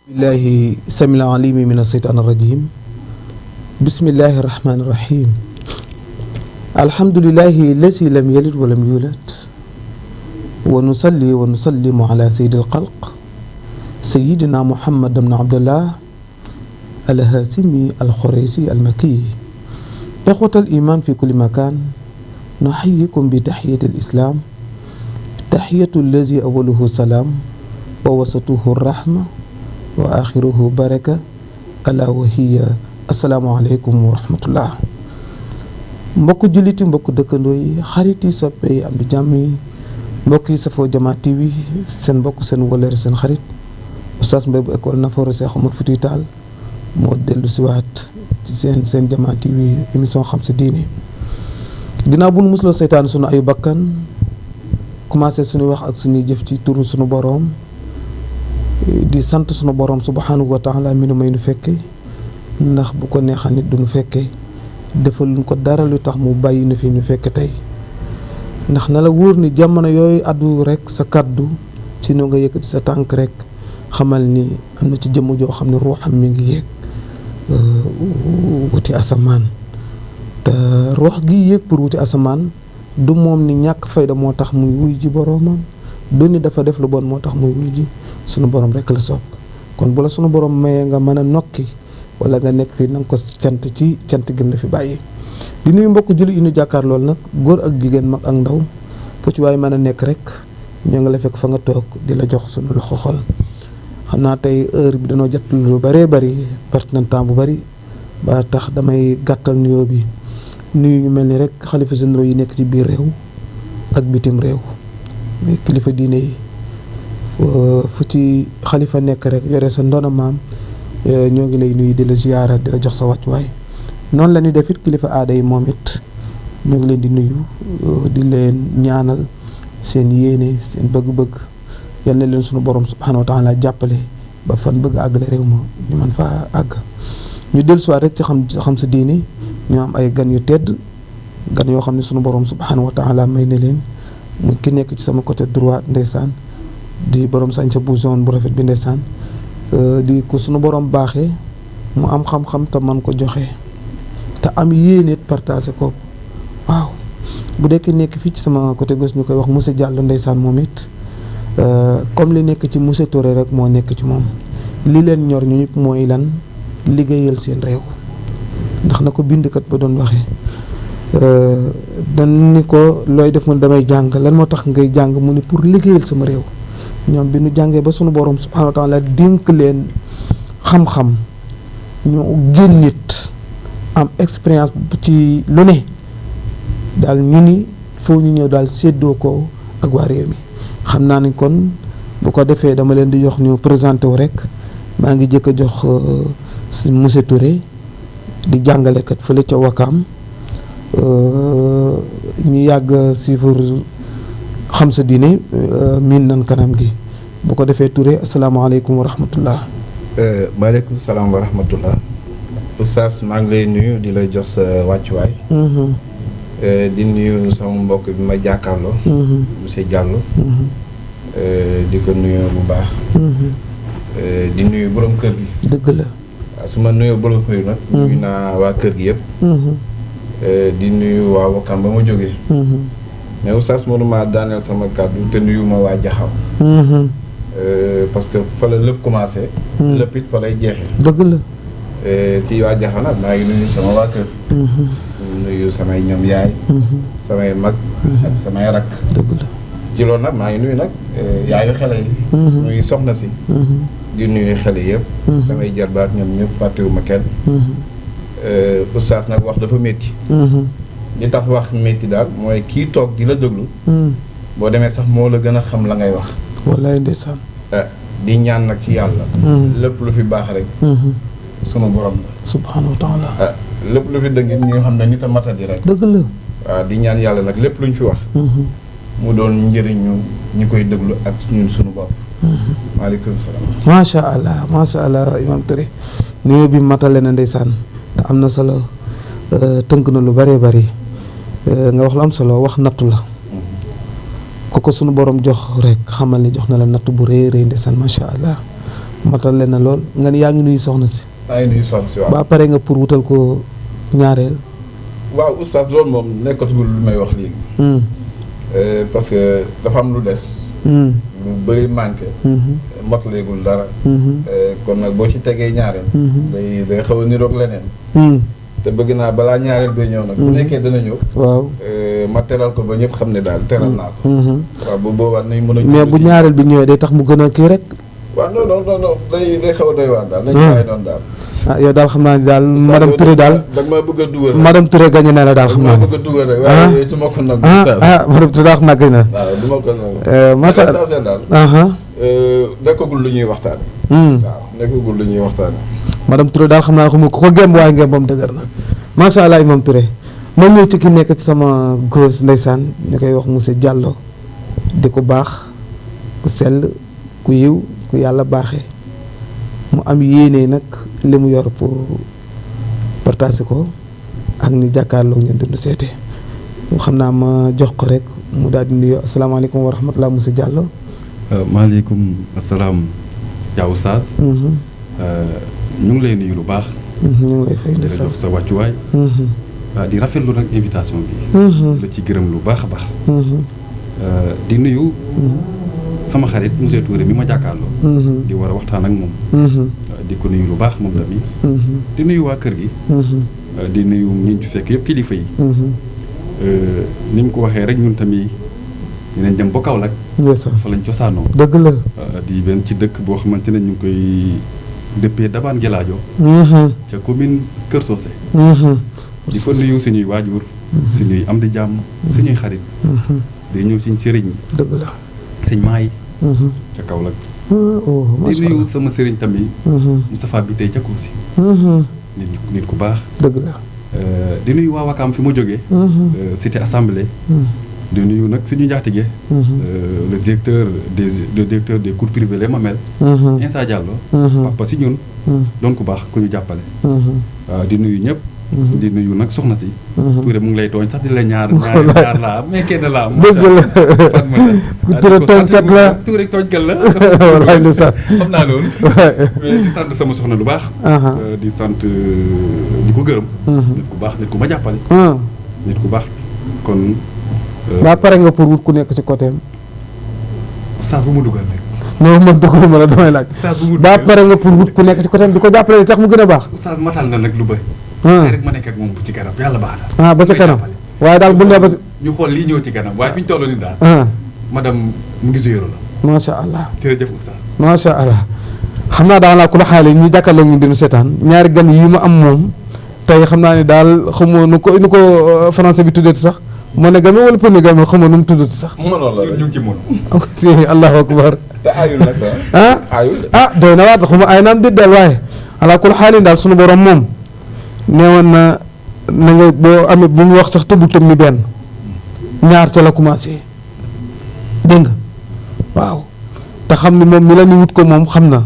billahi samil alimi min asheytaan irrajim bismillahi irrahmani irrahim alhamdulillahi lasi lam yalid wa lam yulad wa nusalli wa nusallimu ala sayyidi alxalq sayyidina muhammad ibn abdullah alhasimi alxuraysi almakiyi ixwat aliman fi kulli makan nuxayikum bi taxiyati alislam taxiyatu allazi awaluhu salaam wa wasatuhu rahma wa axiruhu baraka ala wa hiya asalaamaaleykum wa rahmatullah. mbokk julliti mbokk dëkkandoo yi xarit yi soppe yi am di jàmm yi mbokk yi safoo Jama TV seen mbokk seen wëllëre seen xarit Oustaz Mbaye bu école Nafoore Cheikh Omar Foutiyou Tall moo dellu si waat ci seen Jama TV émission xam sa diine. ginnaaw bu nu musloo seytaan sunu ayu bakkan commencé suñuy wax ak suñuy jëf ci turu sunu boroom di sant sunu boroom subhanahu wa taala mi nu may nu fekke ndax bu ko neexal nit du nu fekke defaluñ ko dara lu tax mu bàyyi na fi ñu fekke tey ndax na la wóor ni jamono yooyu addu rek sa kaddu ci noo nga yëkkati sa tànk rek xamal ni am na ci jëmm joo xam ne ruuxam mi ngi yéeg wuti asamaan te ruux gi yéeg pour wuti asamaan du moom ni ñàkk fayda moo tax muy wuy ji boroomam du ni dafa def lu bon moo tax muy wuy ji sunu borom rek la soob kon bu la sunu borom mayee nga mën a nokki wala nga nekk fii na nga ko cant ci cant gën la fi bàyyi. di nuyu mbokk julli yi ñu jàkkaar lool nag góor ak jigéen mag ak ndaw fu ci waaye mën a nekk rek ñoo ngi la fekk fa nga toog di la jox sunu loxo xol. xam naa tey heure bi dañoo jot lu bëree bëri perte na temps bu bëri ba tax damay gàttal nuyoo bi nuyu ñu mel ni rek xalifa généraux yi nekk ci biir réew ak bitim réew mais kilifa diine yi. fu ci xalifa nekk rek yore sa ndona maam ñoo ngi lay nuyu di la ziyaara di la jox sa wàccuwaay noonu la ñuy def it kilifa aada yi moom it ñoo ngi leen di nuyu di leen ñaanal seen yéene seen bëgg-bëgg yal na leen sunu borom subhanahu wa taala jàppale ba fan bëgg àggale réew ma ñu mën faa àgg. ñu dellusiwaat rek ci xam sa diine ñoo am ay gan yu tedd gan yoo xam ne sunu borom subhanahu wa taala may na leen mu ki nekk ci sama côté droit ndeysaan di borom sañ sa bu zone bu rafet bi ndeysaan di ko sunu borom baaxee mu am xam-xam te man ko joxe te am yéene partagé ko waaw bu dekkee nekk fii ci sama côté gauche ñu koy wax monsieur Diallo ndeysaan moom it comme li nekk ci monsieur Touré rek moo nekk ci moom li leen ñor ñu ñëpp mooy lan liggéeyal seen réew ndax na ko bindkat ba doon waxee dañ ni ko looy def mu damay jàng lan moo tax ngay jàng mu ni pour liggéeyal sama réew. ñoom bi ñu jàngee ba sunu borom subhanahu wa taala dénk leen xam-xam ñu génn nit am expérience ci lu ne daal ñu ni foo ñu ñëw daal séddoo ko ak waa réew mi xam naa ni kon bu ko defee dama leen di jox ñu présenté wu rek maa ngi jëkk a jox monsieur Touré di jàngalekat fële ca Wakaam ñu yàgg suivre xam sa diine miin nan kanam gi bu ko defee Touré asalaamaaleykum wa rahmatullah. maaleykum salaam wa rahmatullah. Oustaz maa ngi lay nuyu di la jox sa wàccuwaay. di nuyu sama mbokk bi ma jàkkaarloo. monsieur Diallo. di ko nuyu bu baax. di nuyu borom kër gi. dëgg la. waaw su ma nuyoo borom kër gi nag. nuyu naa waa kër gi yëpp. di nuyu waa Wakam ba ma jógee. mais Oustaz mënuma daaneel sama kàddu te nuyu ma waa Jaxaw. parce que fa la lépp commencé. lépp it fa lay jeexee. dëgg la. ci waa Jaxaw nag maa ngi nuyu sama waa kër. nuyu samay ñoom yaay. samay mag. ak samay rakk. dëgg la. ci loolu nag maa ngi nuyu nag yaayu xale yi. nuyu soxna si. di nuyu xale yëpp. samay jarbaat ñoom ñëpp fàttewuma kenn. Oustaz nag wax dafa métti. li tax wax métti daal mooy kii toog di la déglu. boo demee sax moo la gën a xam la ngay wax. wallaay ndeysaan. di ñaan nag ci yàlla. lépp lu fi baax rek. sunu borom la. subhaanahu wa taala. lépp lu fi dëgg ñi nga xam ne nit a matadi rek. dëgg la. waaw di ñaan yàlla nag lépp luñ fi wax. mu doon njëriñu ñi koy déglu ak ñun sunu bopp. maaleykum salaam. macha allah Imam Touré nuyoo bi matale na ndeysaan te am na solo tënk na lu bëree bëri nga wax lu am solo wax nattu la ku ko sunu borom jox rek xamal ni jox na la natt bu rëy rëy ndeysaan macha allah matal leen na lool nga ni yaa ngi nuyu soxna si. maa ngi nuyu soxna si waaw. ba pare nga pour wutal ko ñaareel. waaw oustaz loolu moom nekkatul lu may wax léegi. parce que dafa am lu des. lu bëri manqué. motaleegul dara. kon nag boo ci tegee ñaareel. day xaw a niroog leneen. te bëgg naa balaa ñaareel bay ñëw nag. bu nekkee dana ñëw. waaw ma teral ko ba ñëpp xam ne daal teral naa ko. waaw bu boobaa nañ mën a. mais bu ñaareel bi ñëwee day tax mu gën a kii rek. waaw non day xaw a doy waar daal. nañu bàyyi noonu daal. yow daal xam naa ni daal madame Touré daal. da nga maa bëgg a dugal rek. madame Touré gañe na la daal xam naa ne. bëgg a dugal rek waaye du ma ko nangu. madame Touré daal xam naa gañe na. waaw du ma ko nangu. macha daal. nekkagul lu ñuy waxtaane. waaw nekkagul lu ñuy waxtaane. madame Touré daal xam naa xamul ko gemb waaye ngembam dëgër na macha allah imam Touré ma ñëw ci ki nekk ci sama gauche ndeysaan ñu koy wax monsieur Diallo di ko baax ku sell ku yiw ku yàlla baaxee mu am yéene nag li mu yor pour partager ko ak ni jàkkaarloo ngeen dund seete xam naa ma jox ko rek mu daal di nuyu asalaamaaleykum wa rahmatulah monsieur Diallo. maaleykum asalaam yaa oustaz. ñu ngi lay nuyu lu baax. ñu ngi lay fay di la jox sa wàccuwaay. di rafetlu nag invitation bi. la ci gërëm lu baax a baax. di nuyu. sama xarit monsieur Touré mi ma jàkkaarloo. di war a waxtaan ak moom. di ko nuyu lu baax moom tamit. di nuyu waa kër gi. di nuyu ñi ñu fekk yëpp kilifa yi. ni mu ko waxee rek ñun tamit dinañ dem ba Kaolack. fa lañ cosaanoo. dëgg la. di benn ci dëkk boo xamante ne ñu ngi koy. dëppee Dabaan Gelaajo. ca commune Kër Socé. di fa nuyu suñuy waajur. suñuy am di jàmm. suñuy xarit. di ñëw suñ sëriñ. dëgg la. sëñ Maay. ca Kaolack. di nuyu sama sëriñ tamit. Moustapha bi tey ca Koosi. nit ku baax. dëgg la. di nuyu waa Wakaam fi mu jógee. cité assemblée. di nuyu nag suñu njaatige. le directeur des cours privés les Mamelles. Insa Diallo. papa si ñun. doon ku baax ku ñu jàppale. waaw di nuyu ñëpp. di nuyu nag soxna si. Touré mu ngi lay tooñ sax di la ñaar laa am mais kenn laa am. dëgg la Touré tooñkat la Touré tooñkat la. walaay ndeysaan xam naa loolu. mais di sant sama soxna lu baax. di sant di ko gërëm. nit ku baax nit ku ma jàppale. nit ku baax kon. ba pare nga pour wut ku nekk ci côté am. oustaz bu mu dugal rek. non man dugaluma la damay laaj. oustaz bu mu dugal ba pare nga pour wut ku nekk ci côté am di ko jàppale tax mu gën a baax. oustaz matal na nag lu bëri. rek ma nekk ak moom ci kanam yàlla baax na. ba ca kanam waaye daal bu nee ba. ñu xool lii ñëw ci kanam waaye fi ñu toll nii daal. madame mu ngi zéro la. macha allah jërëjëf oustaz. macha allah xam naa daal ku la xaale ñu jàkkaarloo ñu dinu seetaan ñaari gan yi ma am moom tey xam naa ne daal xamoo nu ko français bi tuddee sax. monogamie wala polygamie xam nga nu mu tuddati sax. mënoon la ñu ngi ci mën. si allahu akbar. te ayul nag ayul. doy na waat xuma ay naam di del waaye ala kul xaalin daal sunu borom moom neewoon na nga boo amee bu mu wax sax tëbul tëb ni benn ñaar ca la commencé dégg nga waaw te xam ni moom mi la ni wut ko moom xam na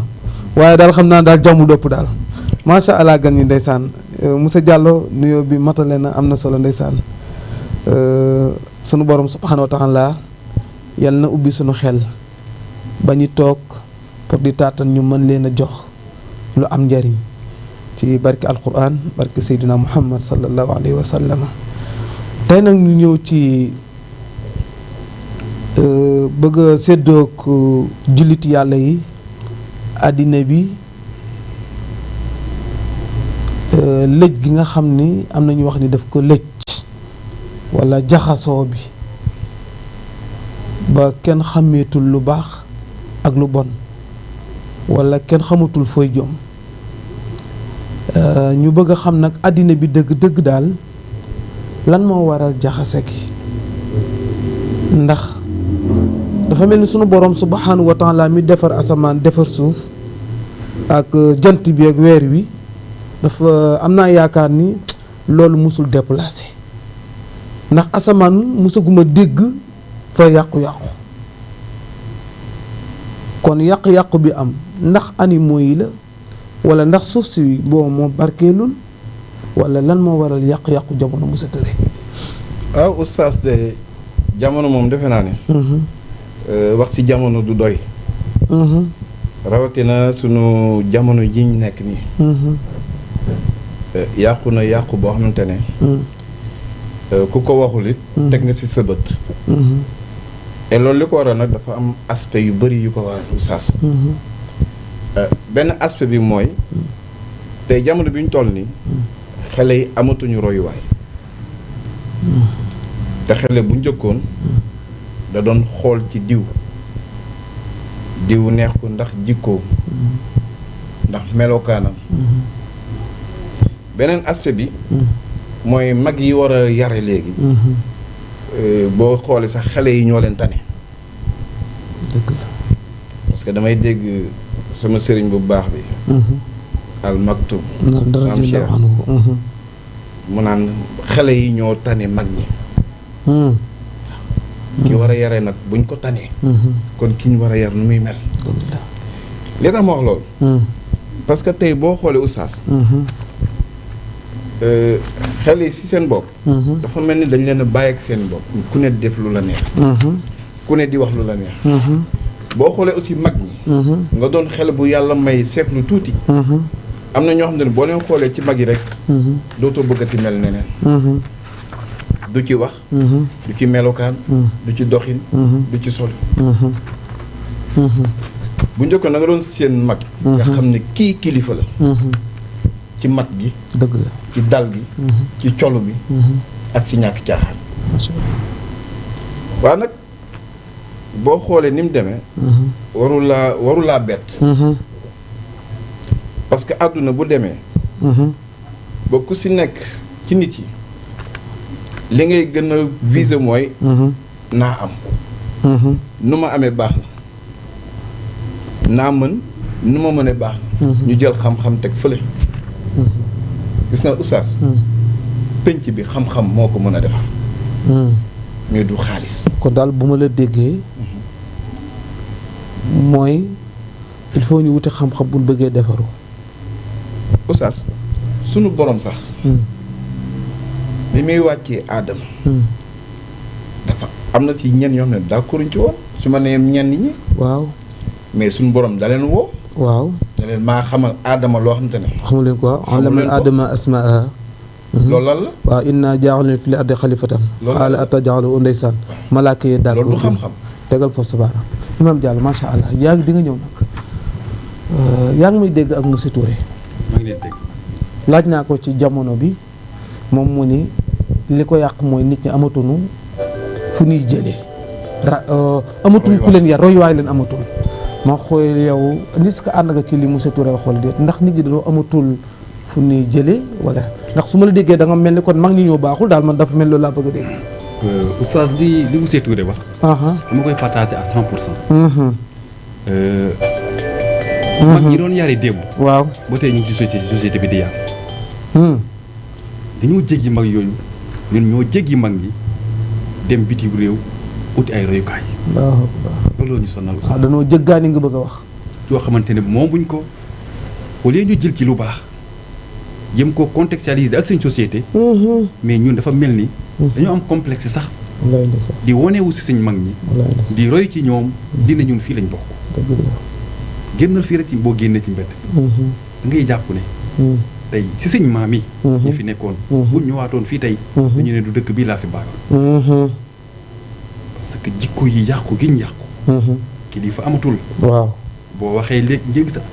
waaye daal xam naa daal jàmm dëpp daal macha allah gan ñi ndeysaan monsieur Diallo nuyoo bi matale na am na solo ndeysaan. sunu borom subhanahu wa taala yal na ubbi sunu xel ba ñu toog pour di taatan ñu mën leen a jox lu am njariñ ci barke alquran barke Seydina Muhammad sallallahu alayhi wa sallam tey nag ñu ñëw ci bëgg a séddoog jullit yàlla yi àddina bi lëj gi nga xam ni am na ñu wax ni daf ko lëj wala jaxasoo bi ba kenn xàmmeetul lu baax ak lu bon wala kenn xamatul fooy jom ñu bëgg a xam nag àddina bi dëgg-dëgg daal lan moo waral jaxase gi ndax dafa mel ni sunu borom subhanahu wa taala mi defar asamaan defar suuf ak jant bi ak weer wi dafa am naa yaakaar ni loolu musul déplacé ndax asamaan musaguma dégg fa yàqu-yàqu kon yàqu-yàqu bi am ndax animaux yi la wala ndax suuf si boo moo barkeelul wala lan moo waral yàqu-yàqu jamono musa tëre waaw oustaz de jamono moom defe naa ne wax ci jamono du doy. rawatina sunu jamono ji ñu nekk nii. yàqu na yàqu boo xamante ne. ku ko waxul it. teg nga ci sa bët. et loolu li ko waral nag dafa am aspect yu bari yu ko waral oustaz. benn aspect bi mooy. tey jamono bi ñu toll nii. xale yi amatuñu royuwaay. te xale bu njëkkoon. da doon xool ci diw. diw neex ko ndax jikkoom. ndax melokaanam. beneen aspect bi. mooy mag yi war a yare léegi. boo xoolee sax xale yi ñoo leen tane. dëgg la. parce que damay dégg sama sëriñ bu baax bi. al maktum. maam Cheikh mu naan xale yi ñoo tane mag ñi. ki war a yare nag buñ ko tanee. kon ki ñu war a yar nu muy mel. li tax ma wax loolu. parce que tey boo xoolee oustaz. xale yi si seen bopp. dafa mel ni dañ leen a bàyyi ak seen bopp. ku ne def lu la neex. ku ne di wax lu la neex. boo xoolee aussi mag ñi. nga doon xale bu yàlla may seetlu tuuti. am na ñoo xam ne boo leen xoolee ci mag yi rek. dootoo bëggati mel neneen. du ci wax. du ci melokaan. du ci doxin. du ci sol. bu njëkkoon da nga doon seen mag. nga xam ne kii kilifa la. ci mat gi. dëgg la ci dal gi. ci colu bi. ak ci ñàkk caaxaan. waaw nag boo xoolee ni mu demee. warulaa bett. parce que àdduna bu demee. ba ku si nekk ci nit yi. li ngay gën a viser mooy. naa am. nu ma amee baax na. naa mën nu ma mënee baax na. ñu jël xam-xam teg fële. gis na oustaz. penc bi xam-xam moo ko mën a defar. mais du xaalis. kon daal bu ma la déggee. mooy il faut ñu wuti xam-xam bu ñu bëggee defaru. oustaz sunu borom sax. bi muy wàccee aadama. dafa am na ci ñenn ñoo xam ne d'accorduñ ci woon su ma nee ñenn ñi. waaw. mais suñu borom da leen woo. waaw. da leen maa xamal aadama loo xamante ne. xamu leen quoi allama aadama asmaa. loolu lan la. waaw inna jaaxalin fil ardi xalifatan. loolu qaala ataj'alu ndeysaan. malaaka yi d'accord loolu du xam-xam. tegal foofu sa baaraam. Imam Diallo macha allah yaa ngi di nga ñëw nag. yaa ngi may dégg ak monsieur Touré. maa ngi leen dégg. laaj naa ko ci jamono bi moom mu ni li ko yàq mooy nit ñi amatuñu fu ñuy jëlee. amatul ku leen yar royuwaay leen amatul. ma xool yow est-ce que ànd nga ci li monsieur Touré xool déet ndax nit ñi dañoo amatul fu ñuy jëlee wala ndax su ma la déggee da nga mel ni kon mag ñi ñoo baaxul daal man dafa mel loolu laa bëgg a dégg. oustaz li monsieur Touré wax. dama koy partager à 100%. mag ñi doon yare démb. waaw ba tey ñu ngi ci société bi di yar. dañoo jéggi mag yooyu ñun ñoo jéggi mag ñi dem bitim réew uti ay royukaay. waaw looloo ñu sonal. waaw dañoo jëggaani nga bëgg a wax. yoo xamante ne moom buñ ko au lieu ñu jël ci lu baax jëm ko contextualiser ak suñ société. mais ñun dafa mel ni. dañoo am complexe sax. di wonewu si suñ mag ñi. di roy ci ñoom. dina ñun fii lañ bokk. génnal fii rek ci boo génnee ci mbedd. da ngay jàpp ne. tey si suñ maam yi. ñi fi nekkoon. bu ñëwaatoon fii tey. dañu ne du dëkk bii laa fi baayoon. parce que jikko yi yàqu gi ñu yàqu. kilifa amatul. waaw boo waxee léegi njëg sax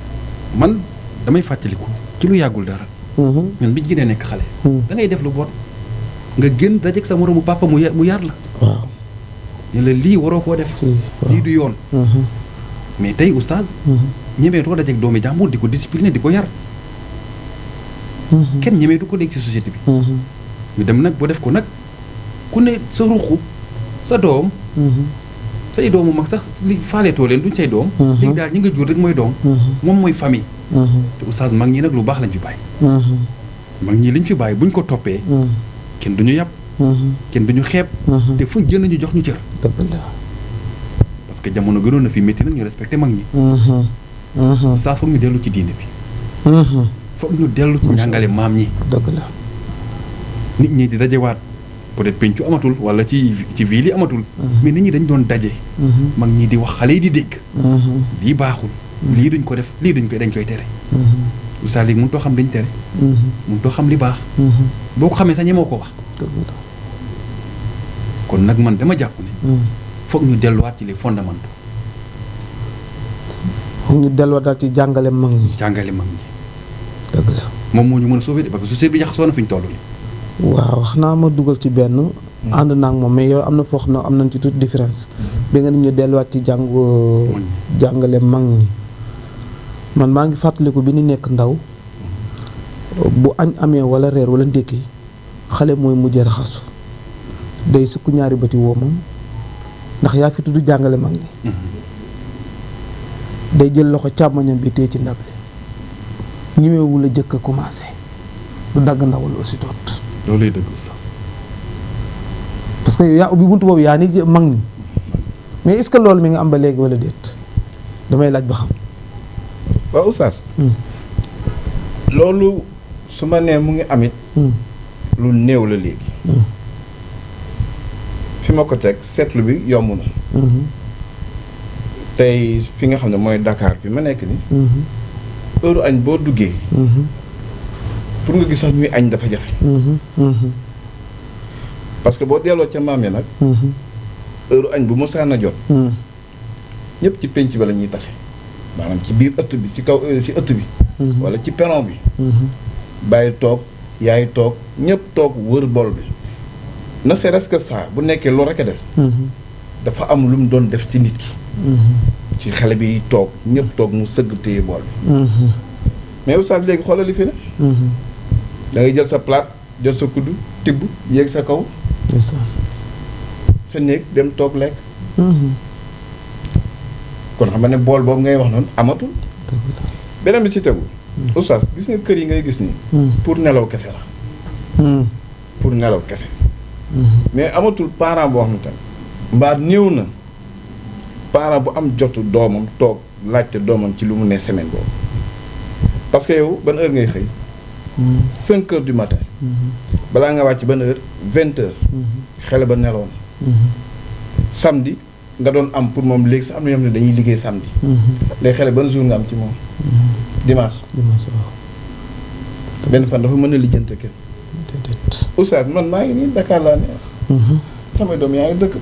man damay fàttaliku ci lu yàggul dara. ñun bi ñu nekk xale. da ngay def lu bon nga gën dajeeg sa moromu papa mu yar la. waaw ne la lii waroo koo def. lii du yoon. mais tey oustaz. ñemeetoo dajeeg doomi jàmbur di ko discipliner di ko yar. kenn ñemeetu ko léegi ci société bi. ñu dem nag boo def ko nag ku ne sa ruqu sa doom. say doomu mag sax li faaleetoo leen duñ say doom. léegi daal ñi nga jur rek mooy doom. moom mooy famille. te oustaz mag ñi nag lu baax lañ fi bàyyi. mag ñi liñ fi bàyyi buñ ko toppee. kenn duñu yàpp. kenn duñu xeeb. te fuñ jël nañu jox ñu cër. parce que jamono gënoon na fi métti nag ñu respecté mag ñi. oustaz foog ñu dellu ci diine bi. foog ñu dellu ci njàngale maam ñi. dëgg la nit ñi di dajewaat peut-être pencu amatul wala ci ville yi amatul. mais nit ñi dañ doon daje. mag ñi di wax xale yi di dégg. lii baaxul. lii duñ ko def lii dañ koy tere. oustaz léegi mënutoo xam dañ tere. mënutoo xam li baax. boo ko xamee sax ñemoo ko wax. kon nag man dama jàpp ne. foog ñu delluwaat ci les fondamentaux. foog ñu delluwaat ci jàngale mag ñi. jàngale mag ñi. dëgg la moom moo ñu mën a sauver parce que société bi jaxasoo na fi ñu toll nii. waaw xanaa ma dugal ci benn. ànd naa ak moom mais yow am na foo xam ne am nañ ci toute différence. bi nga nit ñu delluwaat ci jàngale mag ñi. man maa ngi fàttaliku bi ñu nekk ndaw bu añ amee wala reer wala ndékki xale mooy mujjee raxasu day sukk ñaari bëti woomam ndax yaa fi tudd jàngale mag ñi. day jël loxo càmmoñam bi téye ci ndab li ñëwewu la jëkk a commencé du dagg ndawal aussi toot loolu lay dëgg oustaz. parce que yow yaa ubbi buntu boobu yaa ni mag ñi mais est-ce que loolu mi nga am ba léegi wala déet damay laaj ba xam. waaw oustaz. loolu su ma nee mu ngi amit lu néew la léegi. fi ma ko teg seetlu bi yomb na. tey fi nga xam ne mooy Dakar bi ma nekk ni heure añ boo duggee. pour nga gis sax ñuy añ dafa jafe. parce que boo delloo ca maam yi nag. heure añ bu mosaan a jot. ñëpp ci penc ba la ñuy tase. maanaam ci biir ëtt bi ci kaw ci ëtt bi. wala ci perron bi. bàyyi toog yaay toog ñëpp toog wër bool bi. ne serait-ce que ça bu nekkee loolu rek a des. dafa am lu mu doon def ci nit ki. ci xale bi toog ñëpp toog mu sëgg téye bool bi. mais oustaz léegi xoolal li fi ne. da ngay jël sa plate jël sa kuddu tibb yéeg sa kaw. sa néeg dem toog lekk. kon xam nga ne bool boobu ngay wax noonu amatul. beneen bi ci tegu. oustaz gis nga kër yi ngay gis nii. pour nelaw kese la. pour nelaw kese. mais amatul parent boo xam ne tamit mbaa néew na parent bu am jotu doomam toog laajte doomam ci lu mu ne semaine boobu. parce que yow ban heure ngay xëy. 5 heures du matin. balaa nga wàcc ban heure 20 heures. xale ba neloon. samedi nga doon am pour moom léegi sax am na ñoo xam ne dañuy liggéey samedi. léegi xale ban jour nga am ci moom. dimanche. benn fan dafa mën a lijjante kenn. oustaz man maa ngi nii Dakar laa ne. samay doom yaa ngi dëkk.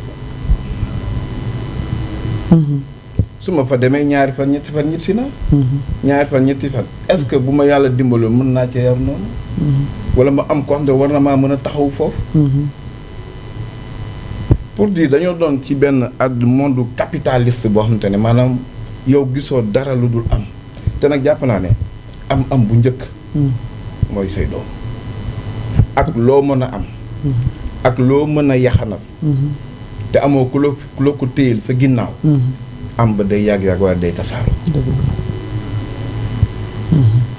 su ma fa demee ñaari fan ñetti fan ñibbisi naa. ñaari fan ñetti fan est-ce que bu ma yàlla dimbaloon mën naa cee yar noonu. wala ma am ko xam ne war na maa mën a taxaw foofu. pour dire dañoo doon ci benn monde capitaliste boo xamante ne maanaam yow gisoo dara lu dul am te nag jàpp naa ne am bu njëkk. mooy say doom. ak loo mën a am. ak loo mën a yaxanal. te amoo ku la ko téyel sa ginnaaw. am ba day yàgg-yàgg wala day tasaaru.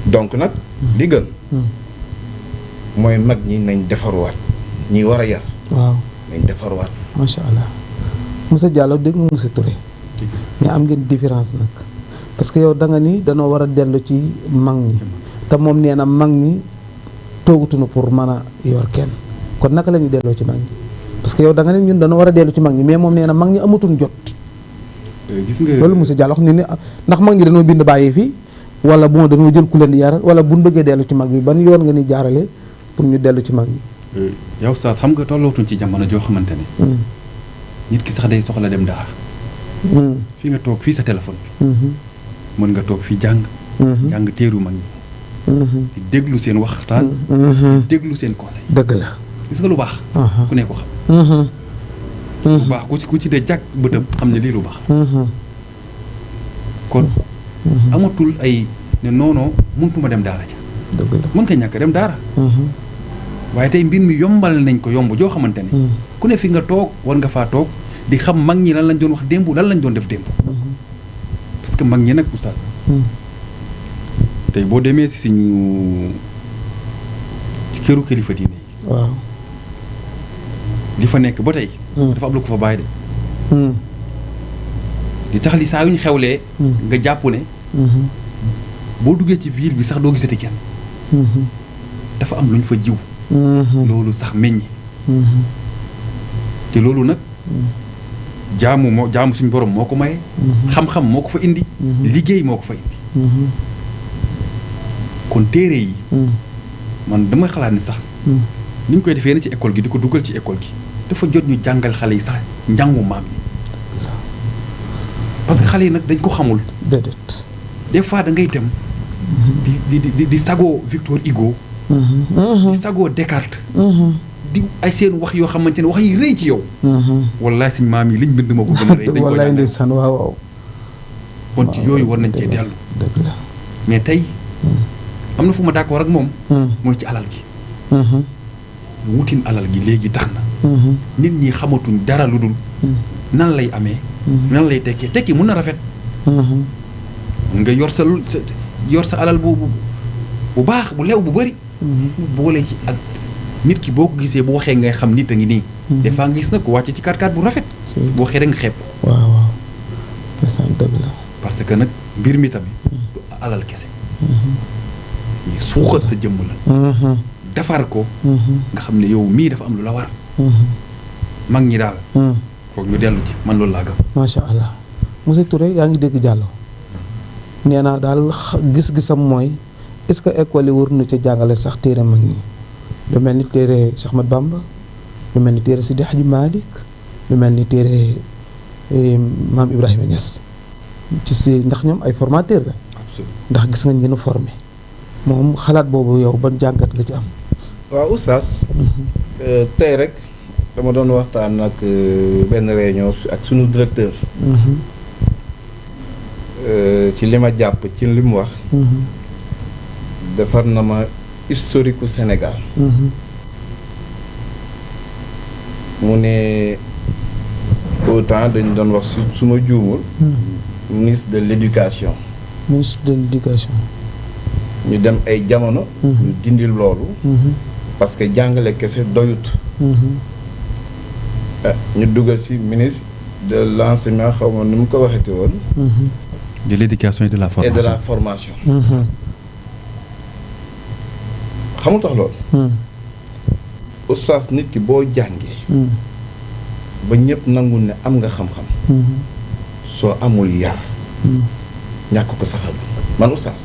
donc nag li gën. mooy mag ñi nañ defaruwaat ñi war a yar. waaw nañ defaruwaat. macha allah monsieur Diallo dégg nga monsieur Touré. mais am ngeen différence nag parce que yow da nga ni danoo war a dellu ci mag ñi te moom nee na mag ñi toogatuñu pour mën a yor kenn kon naka la ñuy delloo ci mag ñi parce que yow da nga ni ñun danoo war a dellu ci mag ñi mais moom nee na mag ñi amatuñ jot. gis nga loolu monsieur Diallo wax ni ndax mag ñi dañoo bind bàyyi fii wala bon dañoo jël ku leen di yaral wala buñ bëggee dellu ci mag bi ban yoon nga ni jaarale pour ñu dellu ci mag ñi. yow Oustaz xam nga tollootuñ ci jamono joo xamante ne. nit ki sax day soxla dem daara. fii nga toog fii sa téléphone bi. mën nga toog fii jàng. jàng téeru mag ñi. di déglu seen waxtaan. di déglu seen conseil. dëgg la gis nga lu baax. ku ne ko xam. lu baax ku ci dee jàkk bëtam xam ne lii lu baax. kon amatul ay ne noonoo mëntuma dem daara ja. dëgg la mën nga ñàkk dem daara. waaye tey mbir mi yombal nañ ko yomb joo xamante ne. ku ne fi nga toog war nga faa toog di xam mag ñi lan lañ doon wax démb lan lañ doon def démb. parce que mag ñi nag oustaz. tey boo demee si suñu ci këru kilifa diine yi. waaw. li fa nekk ba tey. dafa am lu ko fa bàyyi de. li tax li saa yu ñu xewlee. nga jàpp ne. boo duggee ci ville bi sax doo gisati kenn. dafa am lu ñu fa jiw. loolu sax meññi. te loolu nag jaamu suñu borom moo ko maye. xam-xam moo ko fa indi. liggéey moo ko fa indi. kon téere yi. man dama xalaat ni sax. ni ñu koy defee ni ci école gi di ko dugal ci école gi dafa jot ñu jàngal xale yi sax njàngu maam yi. parce que xale yi nag dañ ko xamul. déedéet. des fois da ngay dem. di sagoo Victor Hugo. di sagoo Descartes. di ay seen wax yoo xamante ne wax yi rëy ci yow. wallaay suñ maam yi liñ bind moo ko gën a rëy. dañ ko wallaay ndeysaan waaw. kon ci yooyu war nañ cee dellu. dëgg la mais tey am na fu ma d'accord ak moom. mooy ci alal gi. wutin alal gi léegi tax na. nit ñi xamatuñ dara lu dul. nan lay amee. nan lay tekki mun na rafet. nga yor sa alal bu baax bu lew bu bëri. boole ci ak nit ki boo ko gisee bu waxee ngay xam nit a ngi nii. des fois nga gis nag ko wàcce ci 4x4 bu rafet. boo waxee rek nga xeeb ko. waaw dëgg la. parce que nag mbir mi tamit du alal kese. mais suuxat sa jëmm la. defar ko. nga xam ne yow mii dafa am lu la war. mag ñi daal. foog ñu dellu ci man loolu laa gëm. macha allah monsieur Touré yaa ngi dégg Diallo nee naa daal gis-gisam mooy est-ce que école yi war na ca jàngale sax téere mag ñi lu mel ni téere Cheikh Ahmadou Bamba lu mel ni téere Sidi Hadji Malick lu mel ni téere Maam Ibrahima Niass ci si ndax ñoom ay formateur la. ndax gis nga ngeen a formé moom xalaat boobu yow ban jàngat nga ci am. waaw oustaz. tey rek dama doon waxtaan ak benn réunion ak sunu directeur. ci li ma jàpp ci li mu wax. defar na ma historique u Sénégal. mu ne autant dañu doon wax su ma juumul. ministre de l'éducation. ministre de l'éducation. ñu dem ay jamono. ñu dindi loolu. parce que jàngale kese doyut. ñu dugal ci ministre de l'enseignement xaw ma nu mu ko waxeeti woon. de l'éducation et de la formation. et de la formation. xamul tax loolu. oustaz nit ki boo jàngee. ba ñëpp nangul ne am nga xam-xam. soo amul yar. ñàkk ko saxal man oustaz.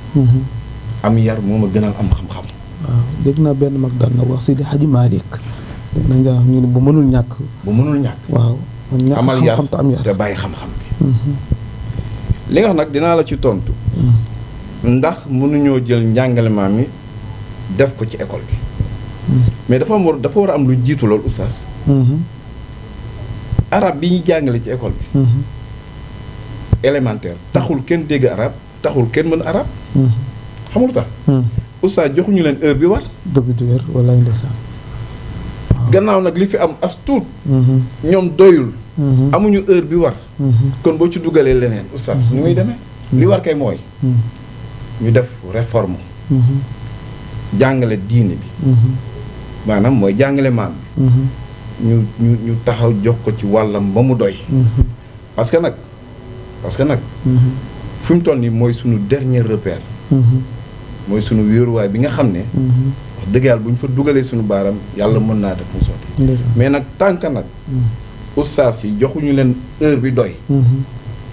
am yar moo ma gënal am xam-xam. waaw dégg naa benn mag daan na wax Sidi Hadji Malick. dégg naa nga ñu ne bu mënul ñàkk. bu mënul ñàkk. waaw man ñàkk amal yar xam-xam te am yar te bàyyi xam-xam bi. li nga xam nag dinaa la ci tontu. ndax mënuñoo jël njàngale maam mi def ko ci école bi. mais dafa war a am lu jiitu loolu oustaz. arab bi ñuy jàngale ci école bi. élémentaire taxul kenn dégg arab taxul kenn mën arab. xamul tax. oustaz joxuñu leen heure bi war. dëgg du wér walaay ndeysaan. gannaaw nag li fi am as tuut. ñoom doyul. amuñu heure bi war. kon boo ci dugalee leneen oustaz nu muy demee. li war kay mooy. ñu def réforme. jàngale diine bi. maanaam mooy jàngale maam bi. ñu taxaw jox ko ci wàllam ba mu doy. parce que nag fi mu toll nii mooy sunu dernier repère. mooy sunu wéeruwaay bi nga xam ne. wax dëgg yàlla bu ñu fa dugalee sunu baaram yàlla mën naa def mu sotti. mais nag tànk nag. oustaz yi joxuñu leen heure bi doy.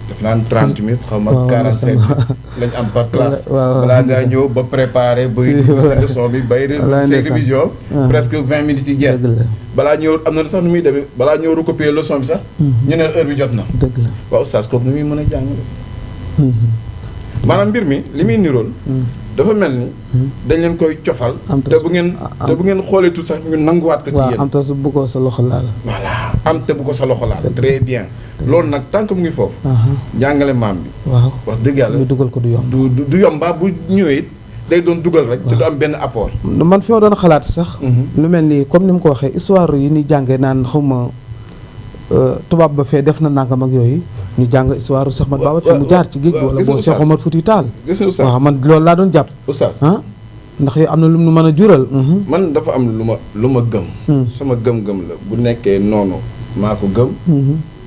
def naan 30 minutes xaw ma 45 minutes lañ am par classe. balaa ngaa ñëw ba préparer. bay sa leçon bi bay révision. presque 20 minutes yi jeex. balaa ñëw am na sax nu muy demee balaa ñëw recopier leçon bi sax. ñu ne heure bi jot na. dëgg la waaw oustaz kooku nu muy mën a jàngale. maanaam mbir mi li muy nirool. dafa mel ni. dañ leen koy cofal. te bu ngeen xoolee tout sax ñu nanguwaat ko ci yéen. am te bu ko sa loxo laal. voilà am te bu ko sa loxo laal. très bien loolu nag tant que mu ngi foofu. jàngale maam bi. waaw wax dëgg yàlla ñu dugal ko du yomb. du yomba bu ñëwee it day doon dugal rek. te du am benn apport. man fi ma doon xalaat sax. lu mel ni comme ni mu ko waxee histoire yi ni jàngee naan xaw ma tubaab ba fee def na nangam ak yooyu. ñu jàng histoire Cheikh Ahmadou Bamba te mu jaar ci géej gi wala boo Cheikh Omar Fouti Tall. waaw man loolu laa doon jàpp. oustaz ndax yow am na lu mu mën a jural. man dafa am lu ma gëm. sama gëm-gëm la bu nekkee noonu maa ko gëm.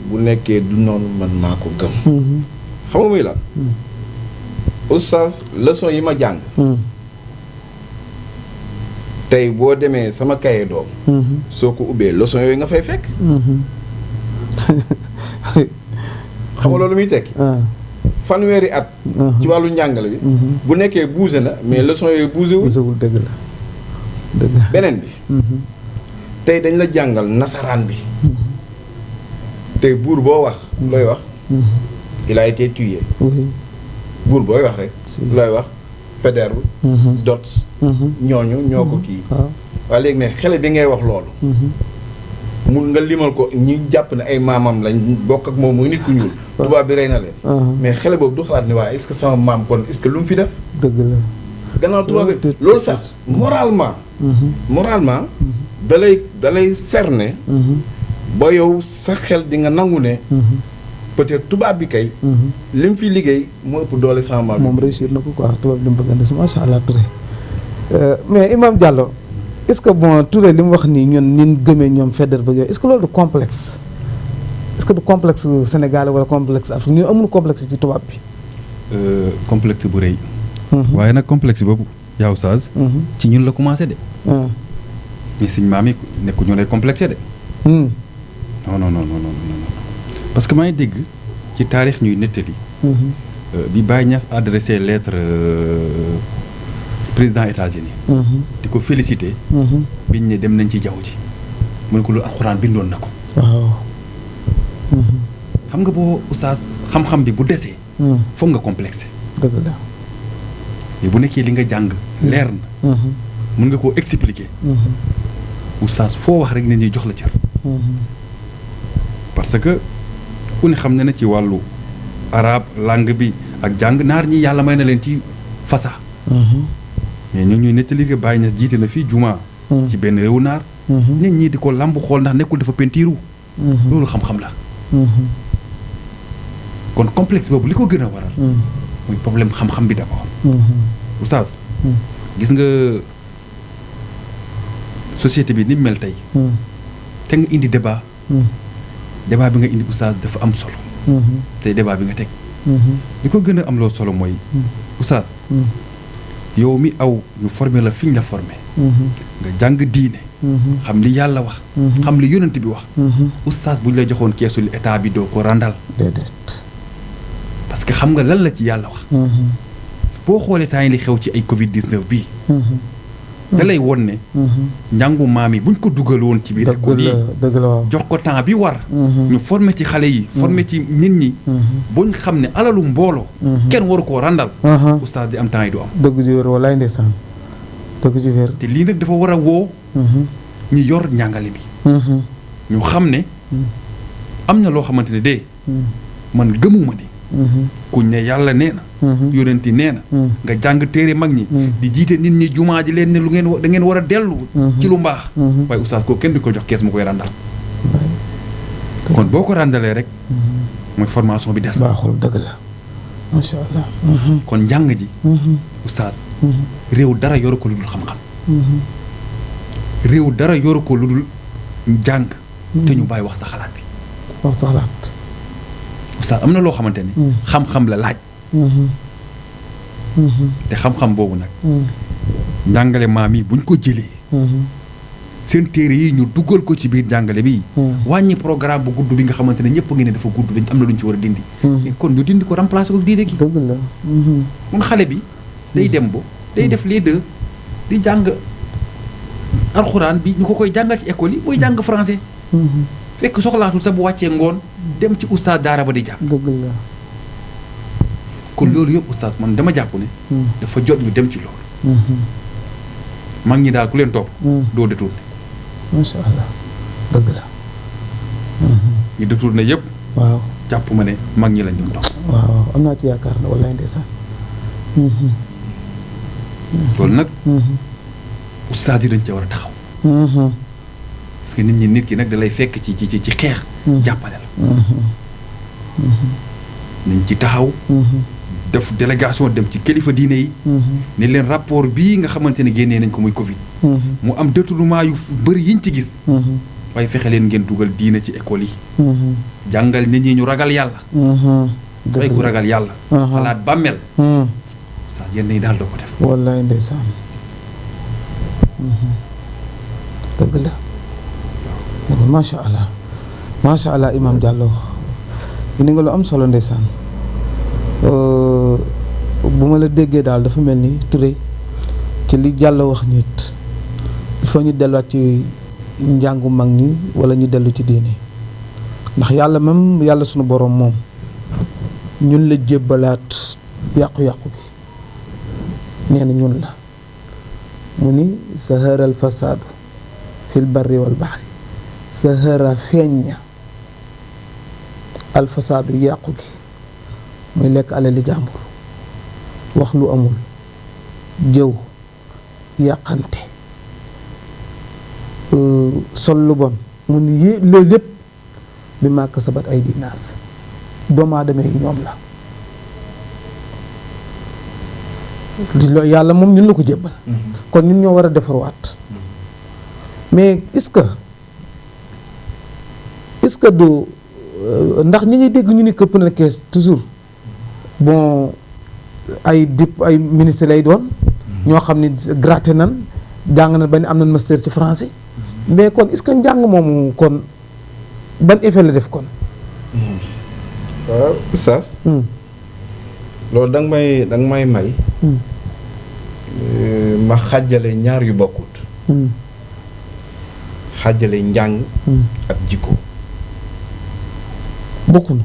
bu nekkee du noonu man maa ko gëm. xam nga muy la. oustaz leçon yi ma jàng. tey boo demee sama kaye doom. soo ko ubbee leçon yooyu nga fay fekk. xam nga loolu muy tekki. fanweeri at. ci wàllu njàngale bi. bu nekkee bougé na mais leçon yooyu bougé wul. dëgg la dëgg la. beneen bi. tey dañ la jàngal nasaraan bi. tey buur boo wax. looy wax. il a été tué. buur booy wax rek. looy wax Faidherbe. Dodds. ñooñu ñoo ko kii. waaye léegi ne xale bi ngay wax loolu. mun nga limal ko ñi jàpp ne ay maamam lañ bokk ak moom muy nit ku ñuul. tubaab bi rey na leen. mais xale boobu du xalaat ne waaye est-ce que sama maam kon est-ce que lu mu fi def. dëgg la. gannaaw tubaab bi loolu sax moralement. da lay cerner. ba yow sa xel di nga nangu ne. peut-être tubaab bi kay. li mu fi liggéey moo ëpp doole sama maam. moom réussir na ko quoi tubaab li mu bëgg a des macha allah Touré mais Imam Diallo est-ce que bon Touré li mu wax nii ñun ñun gëmee ñoom Faidherbe ba yooyu est-ce que loolu du complexe est-ce que du complexe sénégalais wala complexe Afrique ñu amul complexe ci tubaab bi. complexe bu rëy. waaye nag complexe boobu yaa Oustaz. ci ñun la commencé de. mais suñ maam yi nekku ñoo lay complexé de. non non non non non parce que maa ngi dégg ci taarix ñuy nettali. bi Baye Niass adressé lettre président États-Unis di ko félicité. biñ ne dem nañ ci jaww ji mu ne ko lu alxuraan bindoon na ko. waaw. xam nga boo Oustaz xam-xam bi bu desee. foog nga complexé. dëgg la. mais bu nekkee li nga jàng leer na. mën nga koo expliquer. Oustaz foo wax rek nit ñi jox la cër. parce que ku ne xam ne na ci wàllu arabe langue bi ak jàng naar ñi yàlla may na leen ci fasa. mais ñu ñuy nettali que Baye Niass jiite na fii juma. ci benn réewu naar. nit ñi di ko lamb xool ndax nekkul dafa pentiiru. loolu xam-xam la. kon complexe boobu li ko gën a waral. mooy problème xam-xam bi d'abord. Oustaz. gis nga société bi ni mu mel tey. te nga indi débat. débat bi nga indi Oustaz dafa am solo. tey débat bi nga teg. li ko gën a am loo solo mooy. Oustaz. yow mi aw ñu formé la fi ñu la formé. nga jàng diine. xam li yàlla wax. xam li yonent bi wax. Oustaz bu ñu la joxoon keesu li état bi doo ko randal. déedéet. parce que xam nga lan la ci yàlla wax. boo xoolee temps yi li xew ci ay Covid 19 bii. da lay won ne. njàngu maam yi buñ ko dugal woon ci biir école yi dëgg la waaw. jox ko temps bi war. ñu formé ci xale yi. formé ci nit ñi. buñ xam ne alalu mbooloo. kenn waru koo randal. Oustaz di am temps yi du am. dëgg ju wér walaay ndeysaan dëgg ju wér. te lii nag dafa war a woo. ñi yor njàngale bi. ñu xam ne. am na loo xamante ne de. man gëmuma ne. kuñ ne yàlla nee na. yonenti nee na. nga jàng téere mag ñi. di jiite nit ñi jumaa ji leen ne lu ngeen da ngeen war a dellu. ci lu mbaax. waaye Oustaz koo kenn du ko jox kees mu koy ràndal. kon boo ko ràndalee rek. mooy formation bi des. baaxul dëgg la macha allah. kon njàng ji. Oustaz. réew dara yoru ko lu dul xam-xam. réew dara yoru ko lu dul jàng. te ñu bàyyi wax sa xalaat bi. wax sa xalaat. Oustaz am na loo xamante ni. xam-xam la laaj. te xam-xam boobu nag. njàngale maam yi buñ ko jëlee. seen téere yi ñu dugal ko ci biir njàngale bi. wàññi programme bu gudd bi nga xamante ne ñëpp ngi ne dafa gudd dañ am na lu ñu ci war a dindi. kon ñu dindi ko remplacer ko diine gi. dëgg la. mun xale bi day dem bo day def les deux di jàng alxuraan bi ñu ko koy jàngal ci école yi mooy jàng français. fekk soxlaatul sa bu wàccee ngoon dem ci Oustaz daara ba di jàng. dëgg la. kon loolu yëpp Oustaz man dama jàpp ne. dafa jot ñu dem ci loolu. mag ñi daal ku leen topp. doo détourné. macha allah dëgg la. ñu détourné yëpp. waaw jàpp ma ne mag ñi lañ doon topp. waaw am naa ci yaakaar ne walaay ndeysaan. loolu nag. Oustaz yi dañ ca war a taxaw. parce que nit ki nag da lay fekk ci xeex. jàppale la. nañ ci taxaw. def délégation dem ci kilifa diine yi. ne leen rapport bii nga xamante ne génnee nañ ko muy Covid. mu am détournement yu bëri yiñ ci gis. waaye fexe leen ngeen dugal diine ci école yi. jàngal nit ñi ñu ragal yàlla. waaye ku ragal yàlla. xalaat bàmmeel. saa yenn yi daal doo ko def. wallaay ndeysaan. dëgg la. macha allah macha allah Imam Diallo ni nga lu am solo ndeysaan bu ma la déggee daal dafa mel ni Touré ci li Diallo wax nit il faut ñu delluwaat ci njàngu mag ñi wala ñu dellu ci diine ndax yàlla même yàlla sunu borom moom ñun la jébbalaat yàqu-yàqu bi nee na ñun la mu ni saharal fasaadu fil barri wal bahri sahara feeñ al fasaadu yàqu gi muy lekk alali jàmbur wax lu amul jëw yàqante sol lu bon mu ni loolu lépp bi màkk sabat ay dinaas doomu aadama yi ñoom la loolu yàlla moom ñun la ko jébbal kon ñun ñoo war a defarwaat mais est-ce que du ndax ñi ngi dégg ñu ni këpp na kees toujours bon ay ministre lay doon ñoo xam ni graté nan jàng na ba ni am nañ master ci français mais kon est-ce que njàng moomu kon ban effet la def kon waaw oustaz loolu da nga may may ma xàjjale ñaar yu bokkut xàjjale njàng ak jikko bokkuñu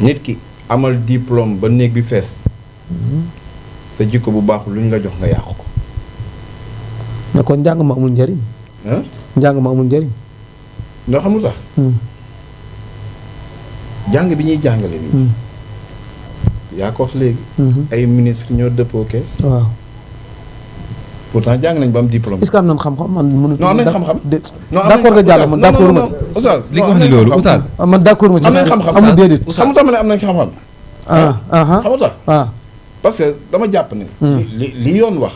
nit ki amal diplôme ba néeg bi fees sa jikko bu baaxul lu ñu la jox nga yàqu ko mais kon njàng ma amul njëriñ njàng ma amul njëriñ noo xamul sax jàng bi ñuy jàngale nii yaa ko wax léegi ay ministre ñoo dëppoo kees waaw pourtant jàng nañ ba am diplôme est-ce que am nañ xam-xam man mënu non am nañ xam-xam d'accord nga jàll man d'accord ma oustaz li nga wax ni loolu oustaz man d'accord ma ci am nañ xam-xam amul déedéet xamu tax ma ne am nañ xam-xam xamu tax parce que dama jàpp ne li yoon wax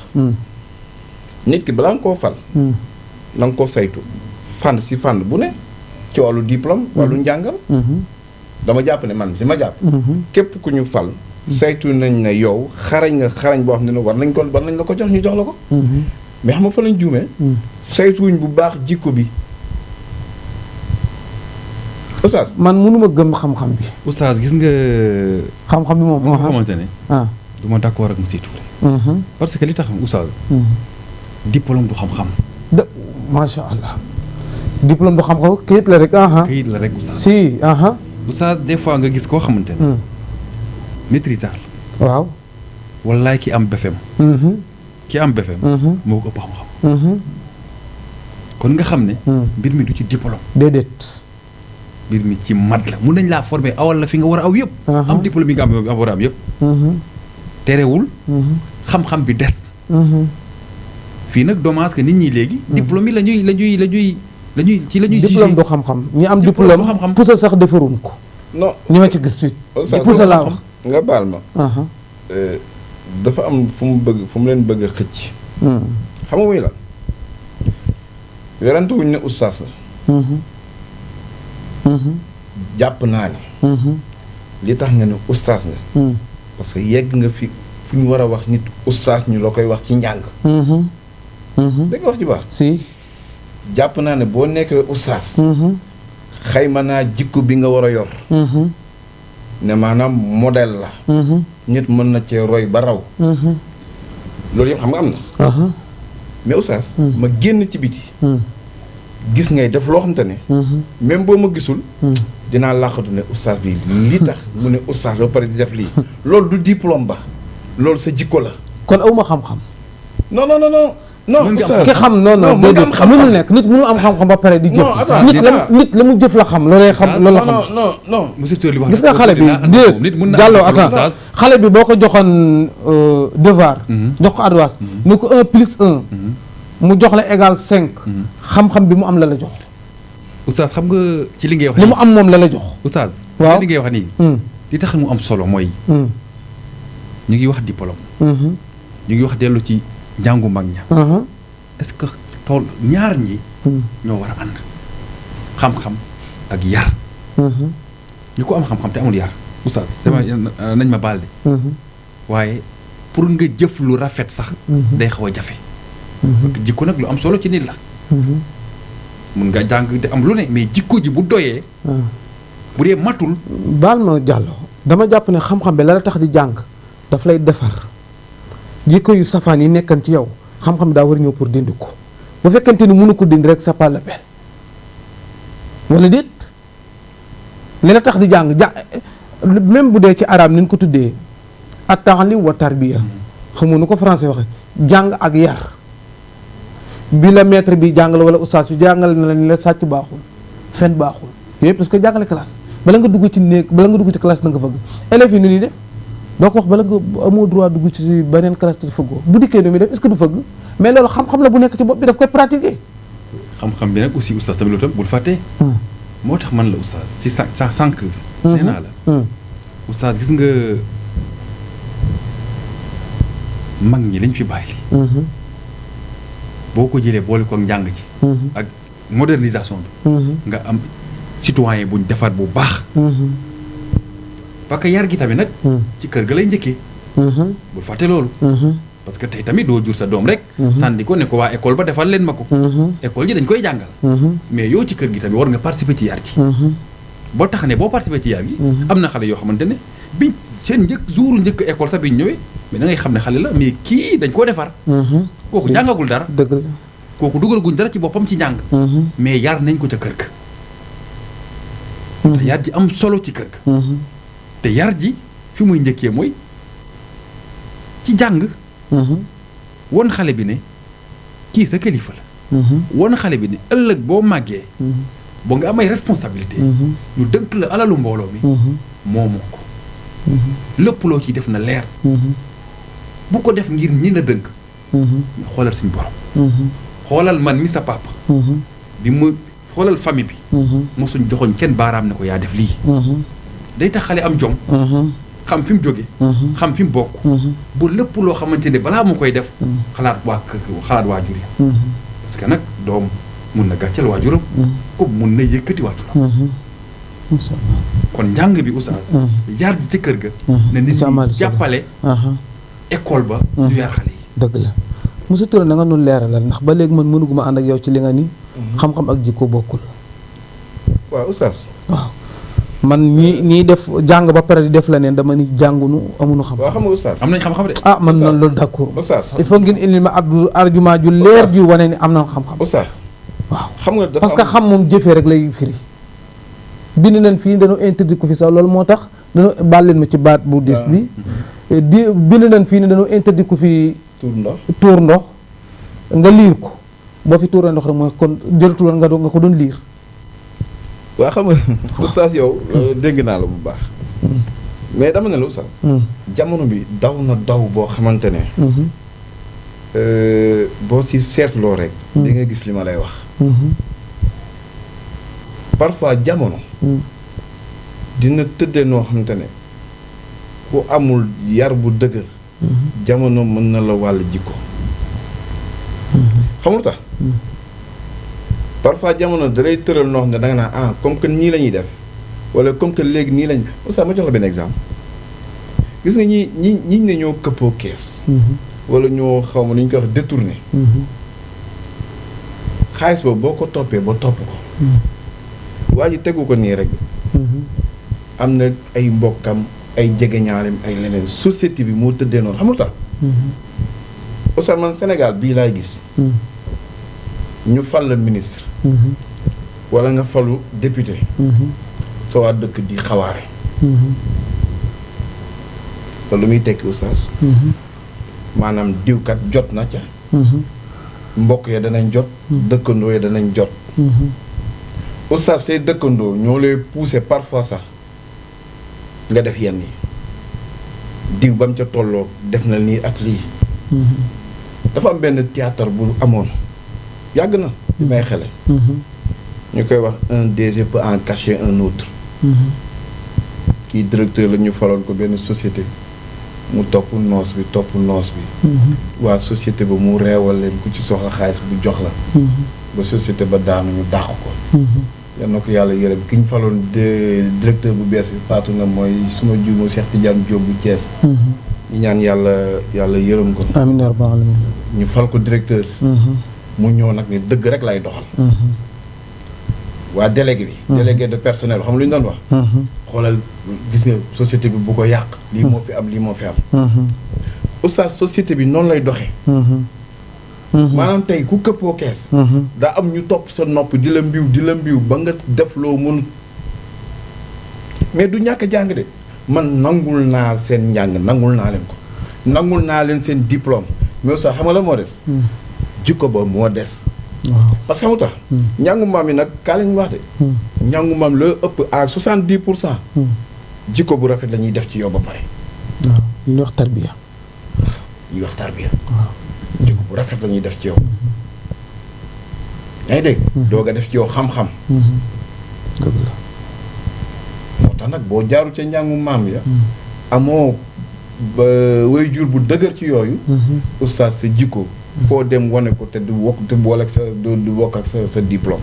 nit ki balaa nga koo fal na nga ko saytu fànn si fànn bu ne ci wàllu diplôme wàllu njàngal dama jàpp ne man li ma jàpp képp ku ñu fal saytu nañ ne yow xarañ nga xarañ boo xam ne war nañ la ko jox ñu jox la ko mais xam nga fa lañ juumee saytuwuñ bu baax jikko bi oustaz man mënuma gëm xam-xam bi oustaz gis nga xam-xam bi moom nga xamante ne ah du ma d'accord ak monsieur Touré parce que li tax oustaz diplôme du xam-xam macha allah diplôme du xam-xam kayit la rek kayit la rek oustaz si oustaz des fois nga gis koo xamante ne maîtrisard waaw wallaay ki am BFEM ki am BFEM moo ko ëpp xam-xam kon nga xam ne mbir mi du ci diplôme déedéet mbir mi ci mat la mun nañ laa former awal la fi nga war a aw yëpp am diplôme yi nga am war a am yëpp terewul xam-xam bi des fii nag dommage que nit ñi léegi diplôme yi la ñuy diplôme du xam-xam ñi am diplôme xam-xam pusa sax defaruñ ko non ñi ma ci gis suite pusa laa wax nga baal ma dafa am fu mu leen bëgg a xëcc xam nga muy la werante wuñ ne oustaz la jàpp naa ne li tax nga ne oustaz nga parce que yegg nga fi fu ñu war a wax nit oustaz ñu la koy wax ci njàng da nga wax ci baax si jàpp naa ne boo nekkee oustaz xayma naa jikko bi nga war a yor ne maanaam modèle la nit mën na cee roy ba raw loolu yëpp xam nga am na mais oustaz ma génn ci biti gis ngay def loo xamante ne même boo ma gisul dinaa làqatu ne oustaz bi li tax mu ne oustaz ba pare di def lii loolu du diplôme ba loolu sa jikko la kon awma xam-xam non oustaz ki xam non déedéet mënul nekk nit mënul am xam-xam ba pare di jëf nit la mu jëf la xam loolay xam loolu la xam non monsieur Touré li wax gis nga xale bi Diallo attends xale bi boo ko joxoon devoir jox ko adwaas ni ko 1+1 mu jox la égal 5 xam-xam bi mu am la jox oustaz xam nga ci li ngay wax li mu am moom la jox oustaz waaw li ngay wax nii li tax mu am solo mooy ñu ngi wax diplôme ñu ngi wax dellu ci njàngu mag ña est-ce que tool ñaar ñi ñoo war a ànd xam-xam ak yar ñu ko am xam-xam te amul yar oustaz nañ ma baal de waaye pour nga jëf lu rafet sax day xaw a jafe parce que jikko nag lu am solo ci nit la mun nga jàng di am lu ne mais jikko ji bu doyee bu dee matul baal ma jàllo dama jàpp ne xam-xam bi la tax di jàng daf lay defar jikko yu safaan yi nekkan ci yow xam-xam bi daa war a ñëw pour dindi ko bu fekkente ni mënu ko dindi rek c'est pas la peine wala déet li la tax di jàng même bu dee ci arabe ni ñu ko tuddee at-ta'lim wa tarbiya xamu nu ko français waxe jàng ak yar bi la maître bi jàngale wala oustaz bi jàngale na la ni la sàcc baaxul fen baaxul yooyu parce que jàngale classe bala nga dugg ci néeg bala nga dugg ci classe na nga fëgg élèves yi nu ñuy def doo ko wax bala nga amoo droit dugg ci beneen classe te fëggoo bu dikkee nu muy def est-ce que du fëgg mais loolu xam-xam la bu nekk ci bopp bi daf koy pratiquer. xam-xam bi nag aussi oustaz tamit loolu tam bul fàtte. moo tax man la oustaz si sànq. nee naa la. oustaz gis nga mag ñi lañ fi bàyyi. boo ko jëlee boole ko njàng ci. ak modernisation bi. nga am citoyen buñ defar bu baax. parce que yar gi tamit nag. ci kër ga lay njëkkee. bul fàtte loolu. parce que tey tamit doo jur sa doom rek. sànni ko ne ko waa école ba defal leen ma ko. école ji dañ koy jàngal. mais yow ci kër gi tamit war nga participer ci yar ci. boo tax ne boo participer ci yar gi. am na xale yoo xamante ne biñ seen njëkk école sax biñ ñëwee mais da ngay xam ne xale la mais kii dañ koo defar. kooku jàngagul dara. dëgg la kooku dugalguñ dara ci boppam ci njàng. mais yar nañ ko ca kër ga. te yar ji am solo ci kër ga. te yar ji fi muy njëkkee mooy ci jàng. won xale bi ne kii sa kilifa la. won xale bi ne ëllëg boo màggee. boo nga am ay responsabilité ñu dënk la alalu mbooloo mi. moomoo ko. lépp loo ciy def na leer. bu ko def ngir ñi la dënk. xoolal suñu borom. xoolal man mi sa papa. bi mu xoolal famille bi. mosuñ joxoñ kenn baaraam ne ko yaa def lii. day tax xale am jom. xam fi mu jóge xam fi mu bokk. bu lépp loo xamante ne balaa mu koy def. xalaat waajur yi. parce que nag doom mun na gàcceel waajuram. comme mun na yëkkati waajuram. kon njàng bi oustaz. yar ji ci kër ga. ne nit ñi jàppale. école ba. du yar xale yi. dëgg la monsieur Touré na nga nu leeralal ndax ba léegi man mënuguma ànd ak yow ci li nga ni. xam-xam ak jikko bokkul. waaw oustaz. waaw. man ñii def jàng ba pare di def leneen dama ni jàngunu amuñu xam. waaw xam nga oustaz. am nañ xam-xam de. ah man noonu loolu d'accord. oustaz il faut ngeen indil ma argument ju leer ji wane ni am na xam-xam. oustaz. waaw xam nga dafa parce que xam moom jëfee rek lay firi. bind nañ fii dañoo interdit ko fi sax loolu moo tax dañoo baal leen ma ci baat bu dis bi. bind nañ fii ne dañoo interdit ko fi. tuur ndox nga liir ko boo fi tuuree ndox rek mooy kon jëlatu woon nga ko doon liir. waa xam nga oustaz yow dégg naa la bu baax. mais dama ne la oustaz. jamono bi daw na daw boo xamante ne. boo ci seetloo rek. di nga gis li ma lay wax. parfois jamono. dina tëddee noo xamante ne ku amul yar bu dëgër. jamono mën na la wàll jikko. xamul tax. parfois jamono da lay tëral noo xam ne da nga naan comme que nii la ñuy def wala comme que léegi nii lañ oustaz ma jox la benn exemple gis nga ñi ne ñoo këppoo kees. wala ñoo xaw ma nu ñu koy wax détourné. xaalis boobu boo ko toppee ba topp ko. waa ji tegu ko nii rek. am na ay mbokkam ay jegeñaalem ay leneen société bi moo tëddee noonu xamul tax. oustaz man Sénégal bii laay gis. ñu fal la ministre. wala nga falu député. sa waa dëkk di xawaare. te lu muy tekki oustaz. maanaam diwkat jot na ca. mbokk ya danañ jot. dëkkandoo ya danañ jot. oustaz say dëkkandoo ñoo lay pousser parfois sax nga def yenn yi diw ba mu ca tolloo def na nii ak lii. dafa am benn théâtre bu amoon yàgg na. bi may xele. ñu koy wax un DG peut en cacher un autre. kii directeur la ñu faloon ko benn société mu topp noos bi. waa société ba mu reewal leen ku ci soxla xaalis bu jox la. ba société ba daanu ñu dàq ko. yal na ko yàlla yërëm ki ñu faloon directeur bu bees bi faatu na mooy suma juumoo Cheikh Tidiane Diop bu Thiès. ñu ñaan yàlla yërëm ko. amiin yaa rabbal aalamiin. ñu fal ko directeur. mu ñëw nag ni dëgg rek lay doxal. waa délégué bi. délégué de personnel xam lu ñu doon wax. xoolal gis nga société bi bu ko yàq. lii moo fi am lii moo fi am. oustaz société bi noonu lay doxee. maanaam tey ku këppoo kees. daa am ñu topp sa nopp di la mbiw ba nga def loo mënut mais du ñàkk a jàng de man nangul naa seen njàng nangul naa leen ko nangul naa leen seen diplôme mais oustaz xam nga la moo des. jikko ba moo des. parce que xamu tax njàngu maam yi nag kaa lañ wax de. njàngu maam la ëpp à 70%. jikko bu rafet la ñuy def ci yow ba pare. waaw li ñuy wax tarbiya. ñuy wax tarbiya. waaw jikko bu rafet la ñuy def ci yow. yaa ngi dégg. doog a def ci yow xam-xam. dëgg la. moo tax nag boo jaaru ca njàngu maam ya. amoo ba way jur bu dëgër ci yooyu. oustaz sa jikko. foo dem wane ko te du wokk te boole ak sa du bokk ak sa diplôme.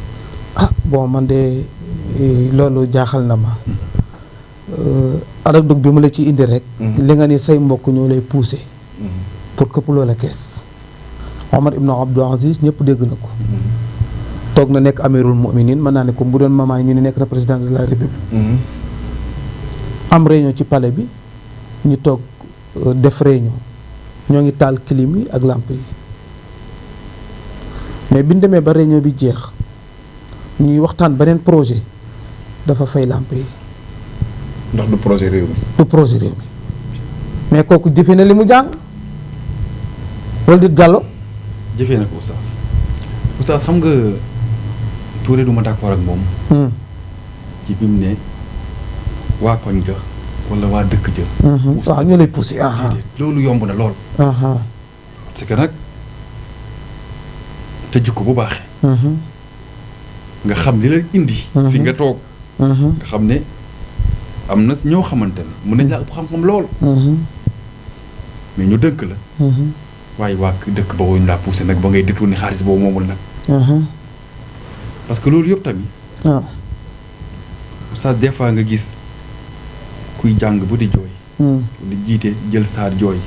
bon man de loolu jaaxal na ma. arab dog bi ma la ci indi rek. li nga ni say mbokk ñoo lay poussé. pour këpp loola kees. Omar ibn Abdul Aziz ñëpp dégg na ko. toog na nekk amirul mu'minin mën naa ne ko bu doon maman ñu ne nekk na président de la république. am réunion ci palais bi ñu toog def réunion ñoo ngi taal clim yi ak lampe yi. mais bi ñu demee ba réunion bi jeex ñuy waxtaan beneen projet dafa fay lampe yi. ndax du projet réew mi. du projet réew mi mais kooku jëfee na li mu jàng wala di Diallo. jëfee na ko oustaz xam nga Touré du ma d'accord ak moom. ci bi mu ne waa koñ ga wala waa dëkk ja. waaw ñu lay poussé. loolu yomb na lool. parce que nag. te jikko bu baaxee. nga xam li la indi. fi nga toog. nga xam ne am na ñoo xamante ne mën nañ laa ëpp xam-xam lool. mais ñu dënk la. waaye waa dëkk ba wuñ laa poussé nag ba ngay détourné xaalis boobu moomul nag. parce que loolu yëpp tamit. waaw. oustaz des fois nga gis kuy jàng bu di jooy. di jiite jël saar jooy.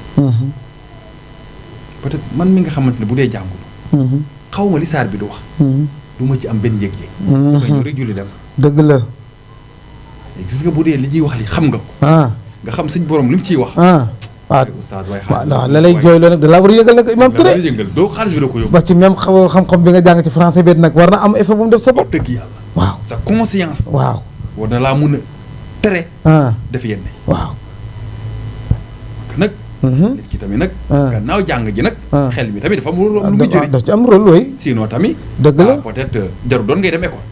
peut-être man mi nga xamante ne bu dee jàngul. xaw ma li saar bi du wax. du ma ci am benn yëg-yëg. damay ñëw rek julli dem. dëgg la. gis nga bu dee li ñuy wax li xam nga ko. nga xam suñ borom li mu ciy wax. waaw oustaz waaye waaw la lay jooyloo nag da laa war a yëgal nag Imam Touré. yëngal doo xaalis bi doo ko yóbbu. ba ci même xam-xam bi nga jàng ci français bi nag war na am effet bu mu def sa bopp. dëgg yàlla. waaw sa conscience. waaw war na laa mun a tere. def yenn. waaw. nag. nit ki tamit nag. gannaaw jàng ji nag. xel mi tamit dafa am lu muy jëriñ. daf ci am rôle looy. sinon tamit. dëgg la peut-être jarul doon ngay dem école.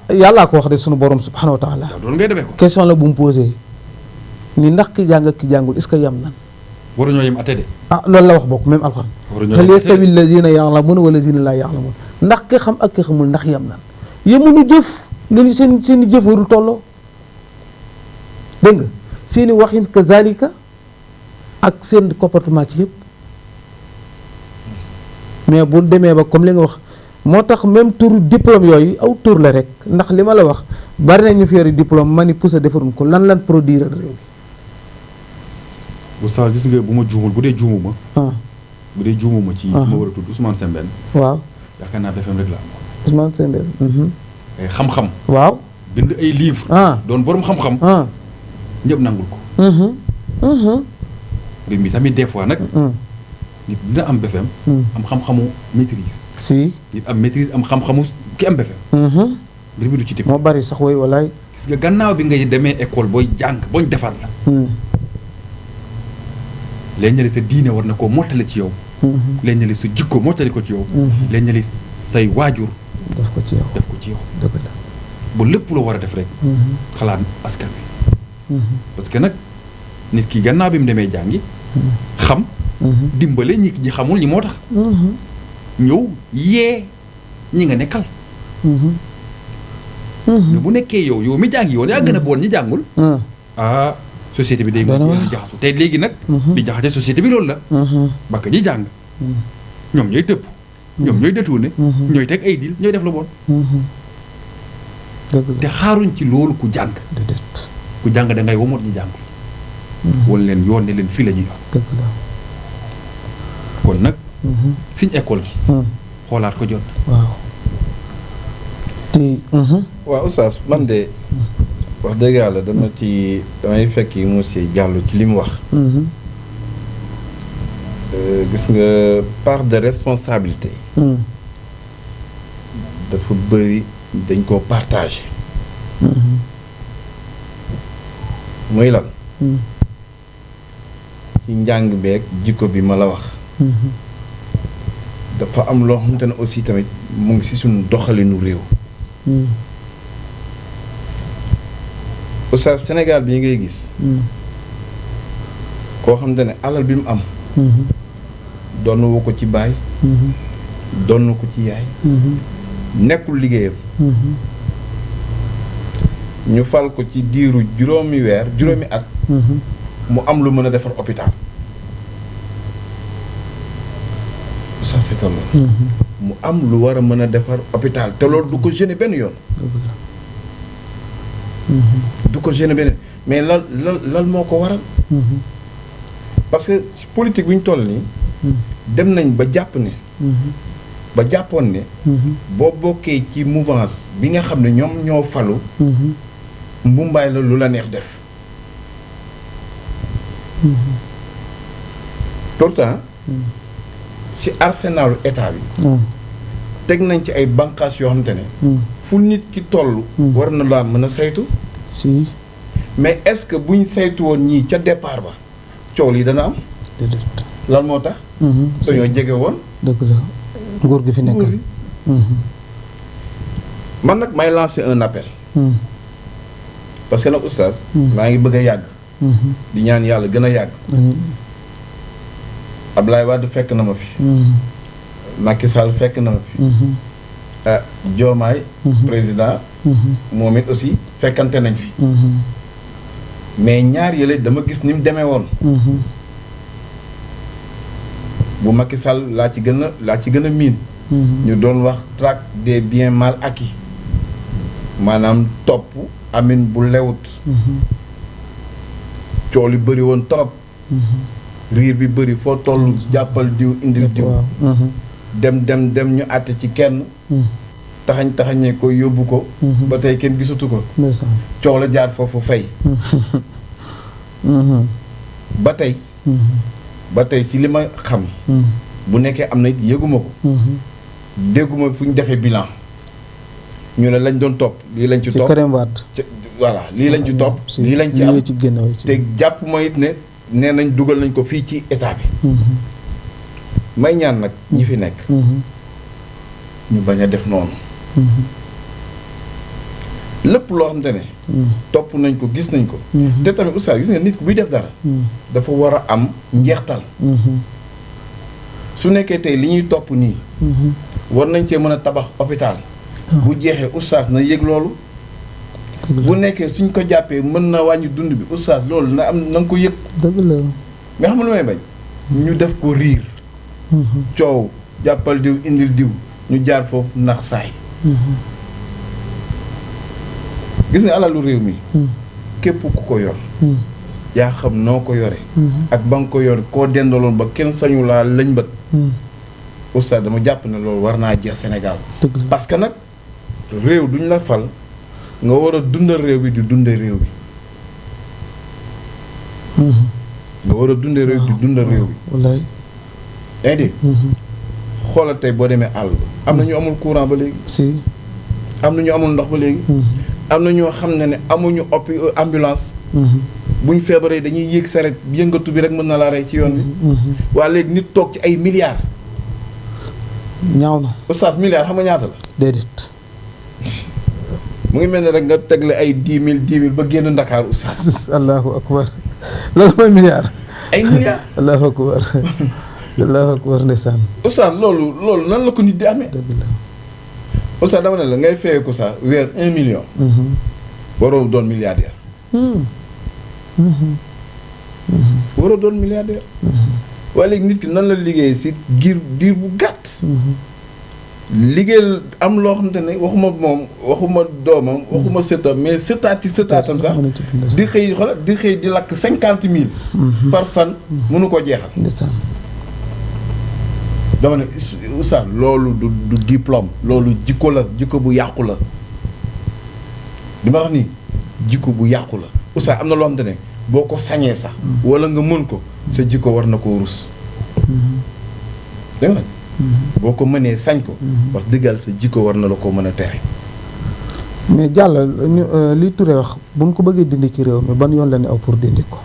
yàllaa ko wax de sunu borom subhanahu wa taala. jarul doon ngay dem école. question la bu mu posé ni ndax ki jàng ak ki jàngul est-ce que yam nan. waruñoo yem ate de. loolu la wax bokk même alxuraan. waruñoo hal yastawi allazina ya'lamuuna wa allazina laa ya'lamuun ndax ki xam ak ki xamul ndax yam nan yemuñu jëf lu seen i jëf warul tolloo dégg nga seen i waxin kazalika ak seen comportement ci yëpp mais bu demee ba comme li nga wax moo tax même tur diplôme yooyu aw tur la rek ndax li ma la wax bari na ñu fi yore diplôme ma ni pousse defaruñ ko lan produire réew mi. oustaz gis nga bu ma juumul bu dee juumuma. bu dee juumuma ci. ma war a tudd Ousmane Sembène. waaw yaakaar naa BFM rek la am. Ousmane Sembène. ay xam-xam. waaw. bind ay livre doon borom xam-xam. ñëpp nangul ko. mbir mi tamit des fois nag. nit dina am BFM. am xam-xamu maîtrise. si. nit am maîtrise am xam-xamu ki am BFM. mbir mi du ci tip. moo bari sax way walaay. gis nga gannaaw bi ngay demee école booy jàng booñ defar la. leen ñali sa diine war na koo mottali ci yow. leen ñali sa jikko mottali ko ci yow. leen ñali say waajur. def ko ci yow def ko ci yow. dëgg la. ba lépp loo war a def rek. xalaat askan wi. parce que nag nit ki gannaaw bi mu demee jàngi. xam. dimbale ñi xamul ñi moo tax. ñëw yee ñi nga nekkal. mais bu nekkee yow mi jàngi yoon yaa gën a boon ñi jàngul. société bi day mujj jaxatu te léegi nag. di jaxate société bi loolu la. bakk ñi jàng. ñoom ñooy tëpp. ñoom ñooy détourné. ñooy teg ay dil ñooy def lu bon. te xaaruñ ci loolu ku jàng. ku jàng da ngay womoot ñi jàngul. wala leen yoon ne leen fii la ñuy yoon. kon nag. suñ école gi. xoolaat ko jot. waaw. waaw oustaz man de wax dëgg yàlla damay fekk monsieur Diallo ci li mu wax. gis nga part de responsabilité. dafa bëri dañ koo partagé. mooy lan. ci njàng beeg jikko bi ma la wax. dafa am loo xamante ne aussi tamit mu ngi ci suñu doxalinu réew. oustaz Sénégal bii ngay gis. koo xamante ne alal bi mu am. donn wu ko ci baay. donn ko ci yaay. nekkul liggéeyam. ñu fal ko ci diiru juróomi at. mu am lu mën a defar hôpital. ça c'est mu am lu war a mën a defar hôpital te loolu du ko gêner benn yoon. du ko gêner benn mais lan moo ko waral. parce que politique bi ñu toll nii. dem nañ ba jàpp ne. ba jàppoon ne. boo bokkee ci mouvance bi nga xam ne ñoom ñoo falu. mbumbaay la lu la neex def. pourtant. ci arsenalu état bi. teg nañ ci ay bànqaas yoo xamante ne. fu nit ki toll. war na laa mën a saytu. si. mais est-ce que buñ saytu woon ñii ca départ ba coow lii dana am. déedéet. lan moo tax. dañoo jege woon. dëgg la nguur gi fi nekk. man nag may lancer un appel. parce que nag oustaz. maa ngi bëgg a yàgg. di ñaan yàlla gën a yàgg. Ablaye Wade fekk na ma fi. Macky Sall fekk na ma fi. Diomaye président. moom it aussi fekkante nañ fi. mais ñaar yële dama gis ni mu demee woon. bu Macky Sall laa ci gën a miin. ñu doon wax traque des biens mal acquis. maanaam topp amin bu lewut. coow li bëri woon trop. riir bi bëri foo toll jàppal diw indil diw. dem ñu àtte ci kenn. taxañee ko yóbbu ko. ba tey kenn gisatu ko. coow la jaar foofu fay. ba tey ci li ma xam. bu nekkee am na it yëguma ko. dégguma fu ñu defee bilan. ñu ne lañ doon topp lii lañ ci topp. ci Karim Wade. voilà lii lañ ci topp. lii lañ ci am te jàpp ma it ne nee nañ dugal nañ ko fii ci état bi. may ñaan nag ñi fi nekk. ñu bañ a def noonu. lépp loo xamante ne. topp nañ ko gis nañ ko. te tamit oustaz gis nga nit ku buy def dara. dafa war a am njeextal. su nekkee tey li ñuy topp nii. war nañ cee mën a tabax hôpital. bu jeexee oustaz na yëg loolu. bu nekkee suñ ko jàppee mën na wàññi dund bi oustaz loolu na nga ko yëg. dëgg la. nga xam lu may bañ. ñu def ko riir. coow jàppal diw indil diw ñu jaar foofu nax saay. gis nga alalu réew mi. képp ku ko yor. yaa xam noo ko yore. ak ba nga ko yor koo dendaloon ba kenn sañu laa lañ bët. oustaz dama jàpp ne loolu war naa jeex Sénégal. parce que nag réew duñ la fal nga war a dundal réew bi di dundal réew bi. nga war a dundal réew di dundal réew bi. wallaay. yaa ngi dégg. xoolal tey boo demee àll ba am na ñu amul courant ba léegi. si. am na ñu amul ndox ba léegi. am na ñoo xam ne amuñu ambulance. buñ feebaree dañuy yéeg saret yëngatu bi rek mën na laa rey ci yoon bi. waa léegi nit toog ci ay milliards. ñaaw na. oustaz milliards xam nga ñaata la. déedéet. mu ngi mel ne rek nga tegle ay 10 000 ba génn Ndakaar oustaz. allahu akbar loolu mooy milliard. ay milliards. allahu akbar. allahu akbar ndeysaan. oustaz loolu nan la ko nit di amee. dëgg la. oustaz dama ne la ngay fayee ko sax weer 1 million. waroo doon milliardaire. waroo doon milliardaire. waaye léegi nit ki nan la liggéey si diir bu gàtt. liggéeyal am loo xamante ne waxuma moom waxuma doomam waxuma sëtam mais sëtaati sëtaatam sax di xëy di lakk 50 000. par fan mënu ko jeexal. dama ne oustaz loolu du diplôme loolu jikko bu yàqu la. li ma wax nii jikko bu yàqu la oustaz am na loo xamante ne boo ko sañee sax wala nga mën ko sa jikko war na koo rus dégg nga boo ko mënee sañ ko wax dëggal sa jikko war na la ko mën a tere mais jàll li Touré wax buñ ko bëggee dindi ci réew mi ban yoon la ne aw pour dindi ko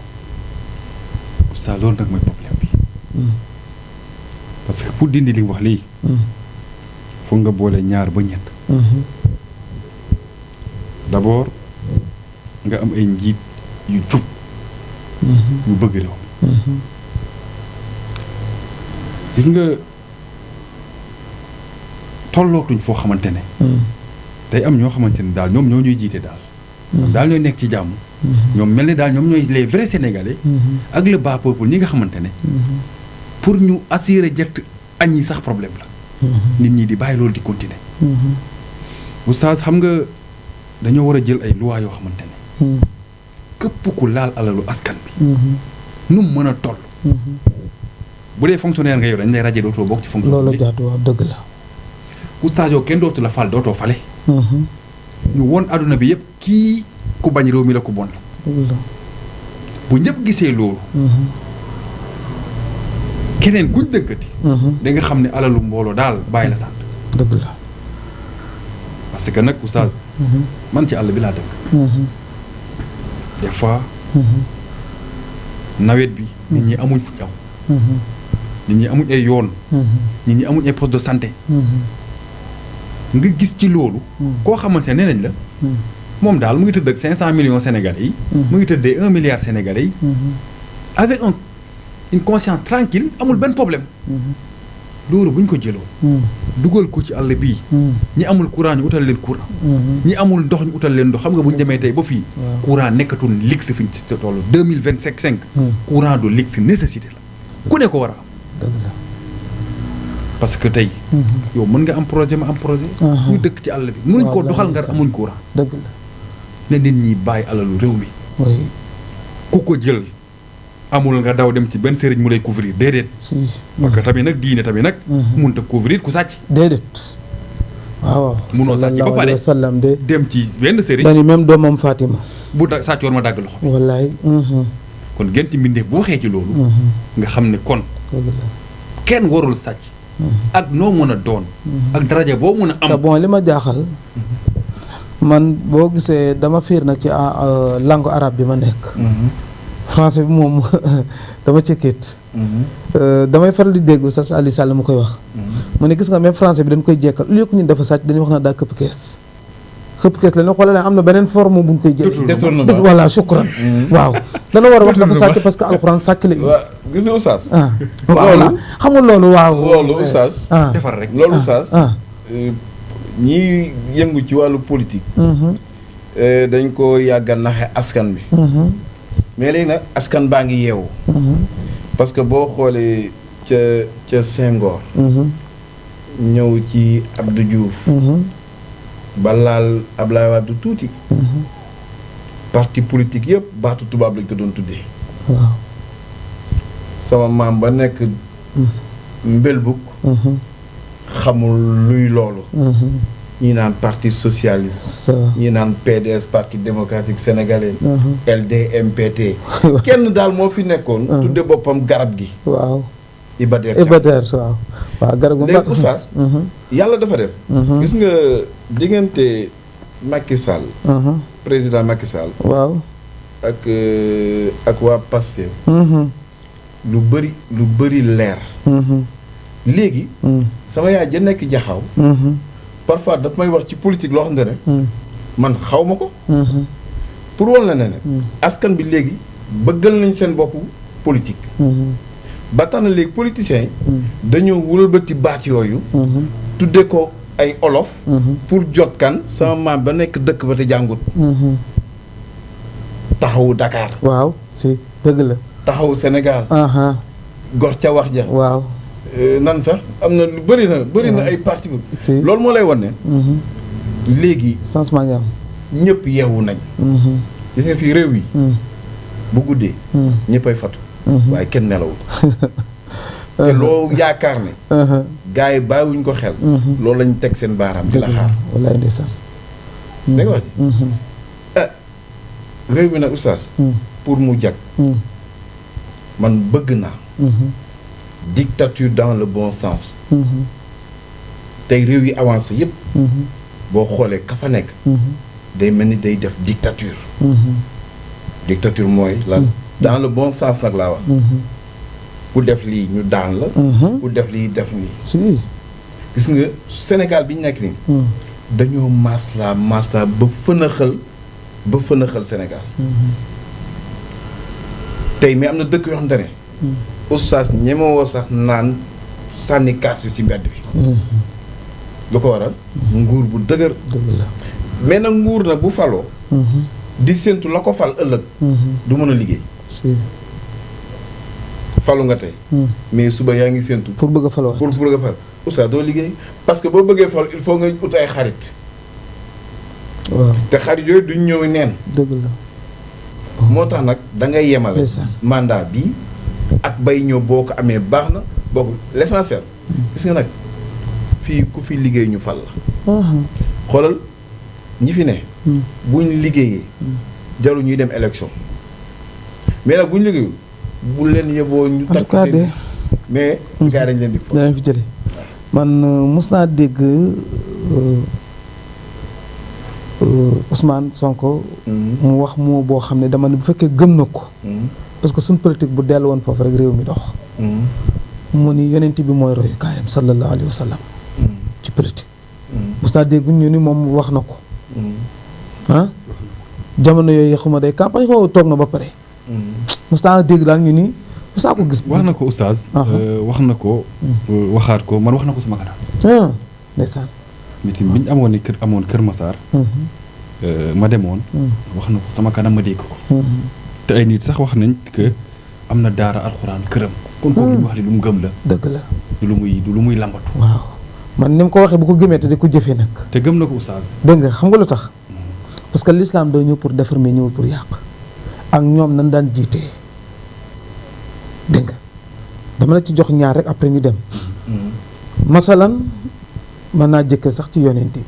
oustaz loolu nag mooy problème bi parce que pour dindi li wax lii foog nga boole ñaar ba ñett d'abord nga am ay njiit yu jub yu bëgg réew gis nga tollootuñ foo xamante ne day am ñoo xamante ne daal ñoom ñoo ñuy jiite daal daal ñooy nekk ci jàmm ñoom mel ne daal ñoom ñooy les vrais sénégalais ak le bas peuple ñi nga xamante ne pour ñu assurer jett añ yi sax problème la nit ñi di bàyyi loolu di continuer oustaz xam nga dañoo war a jël ay loi yoo xamante ne képp ku laal alalu askan bi nu mu mën a toll bu dee fonctionnaire nga yow dañ lay rajo dootoo bokk ci fonctionnaire loolu jaatu waaw dëgg la oustaz yow kenn dootu la fal dootoo fale ñu won adduna bi yëpp kii ku bañ réew mi la ku bon la bu ñëpp gisee loolu keneen kuñ dëkkati da nga xam ne alalu mbooloo daal bàyyi la sant dëgg la parce que nag oustaz man ci àll bi laa dëkk des fois nawet bi nit ñi amuñ fu aw nit ñi amuñ ay yoon nit ñi amuñ ay poste de santé nga gis ci loolu koo xamante ne nañ la moom daal mu ngi tëdd ak 500 millions sénégalais yi mu ngi tëddee 1 milliard sénégalais yi avec une conscience tranquille amul benn problème loolu bu ñu ko jëloon dugal ko ci àll bii ñi amul courant ñu utal leen courant ñi amul ndox ñu utal leen ndox xam nga bu ñu demee tey ba fii courant nekkatul luxe fi ñu ci toll 2025 courant du luxe nécessité la ku ne ko war a am parce que tey yow mën nga am projet ma am projet ñu dëkk ci àll bi mënuñ koo doxal nga amuñ courant dëgg la ne nit ñi bàyyi alalu réew mi ku ko jël amul nga daw dem ci benn sëriñ mu lay couvrir déedéet parce que tamit nag diine tamit nag mënut a couvrir ku sàcc déedéet waaw munoo sàcc ba pare sallam de dem ci benn sëriñ dañu même doomam Fatima bu da sàccoon ma dagg loxo wallaay kon genti mbindeef bu waxee ci loolu nga xam ne kon kenn warul sàcc ak noo mën a doon ak daraja boo mën a am te bon li ma jaaxal man boo gisee dama fiir nag ci langue arabe bi ma nekk français bi moom dama cëkkeet damay faral di dégg Oustaz Aliou Sall mu koy wax mu ne gis nga même français bi dañ koy jekkal au lieu que ñun dafa sàcc dañuy wax na daa këpp kees la ñu xoolee am na beneen forme bu ñu koy jëlee voilà shukran waaw dana war a wax dafa sàcc parce que alxuraan sàcc la waaw gis nga Oustaz loolu xam nga loolu waaw loolu Oustaz defar rek loolu Oustaz ñii yëngu ci wàllu politique dañ ko yàgga naxe askan bi mais léegi nag askan baa ngi yeewu parce que boo xoolee ca Senghor ñëw ci Abdou Diouf ba laal Ablaye Wade tuuti parti politique yëpp baatu tubaab lañ ko doon tuddee waaw sama maam ba nekk mbelbuk xamul luy loolu ñii naan parti socialiste ñii naan PDS parti démocratique sénégalais LDMPT kenn daal moo fi nekkoon tudde boppam garab gi waaw Iba Der waaw garab gu léegi Oustaz yàlla dafa def gis nga diggante Macky Sall président Macky Sall waaw ak waa Pastef lu bëri leer léegi sama yaay ja nekk jaxaw parfois daf may wax ci politique loo xam ne man xaw ma ko pour wal na ne askan bi léegi bëggal nañ seen bopp politique ba tax na léegi politiciens yi dañoo wëlbati baat yooyu tudde ko ay olof pour jot kan sama maam ba nekk dëkk ba te jàngut taxawu Dakar waaw si dëgg la taxawu Sénégal gor ca wax ja waaw nan sax am na lu bëri na ay parti bu loolu moo lay wan ne léegi changement nga am ñëpp yeewu nañ gis nga fii réew yi bu guddee ñëppay fatu waaye kenn nelawul te loo yaakaar ne gars yi bàyyiwuñ ko xel loolu lañ teg seen baaraam di la xaar wallaay ndeysaan dégg nga wax réew mi nag oustaz pour mu jag man bëgg naa dictature dans le bon sens tey réew yi avancé yëpp boo xoolee ka fa nekk day mel ni day def dictature dictature mooy lan dans le bon sens nag laa wax ku def lii ñu daan la ku def lii def nii si gis nga Sénégal bi ñu nekk nii dañoo maslaa ba fënaxal Sénégal tey mais am na dëkk yoo xamante ne oustaz ñemewoo sax naan sànni kaas bi ci mbedd bi lu ko waral nguur bu dëgër mais nag nguur na bu faloo di séntu la ko fal ëllëg du mën a liggéey falu nga tey mais suba yaa ngi séntu pour bëgg a fal wax pour bëgg a fal oustaz doo liggéey parce que boo bëggee fal il faut nga ut ay xarit waaw te xarit yooyu duñ ñëw neen dëgg la moo tax nag da ngay yemale mandat bi ak bay ñëw boo ko amee baax na boo ko l'essentiel gis nga nag fii ku fi liggéey ñu fal la xoolal ñi fi ne buñ liggéeyee jarul ñuy dem élection mais nag buñ liggéeyul bu leen yeboo ñu takk seen mais gars yi dañ leen di fo danañ fi jële man mos naa dégg Ousmane Sonko mu wax moo boo xam ne dama ne bu fekkee gëm na ko parce que suñ politique bu dellu woon foofu rek réew mi dox mu ni yonent bi mooy royukaayam sallallahu alayhi wa sallam ci politique mos naa dégg ñu ni moom wax na ko ah jamono yooyu xuma day campagne xaw toog na ba pare mos naa dégg daal ñu ni mos naa ko gis wax na ko oustaz wax na ko waxaat ko man wax na ko sama kanam ndeysaan meeting bi ñu amoon Kër Massar ma demoon wax na ko sama kanam ma dégg ko te ay nit sax wax nañ que am na daara alxuraan këram kon kooku lu ñu wax ni lu mu gëm la dëgg la du lu muy lambatu waaw man ni mu ko waxee bu ko gëmee te di ko jëfee nag te gëm na ko oustaz dégg nga xam nga lu tax parce que l'islam doo ñëw pour defar mais ñëwul pour yàq ak ñoom nan daan jiitee dégg nga dama la ci jox ñaar rek après ñu dem masalan mën naa jëkke sax ci yonent bi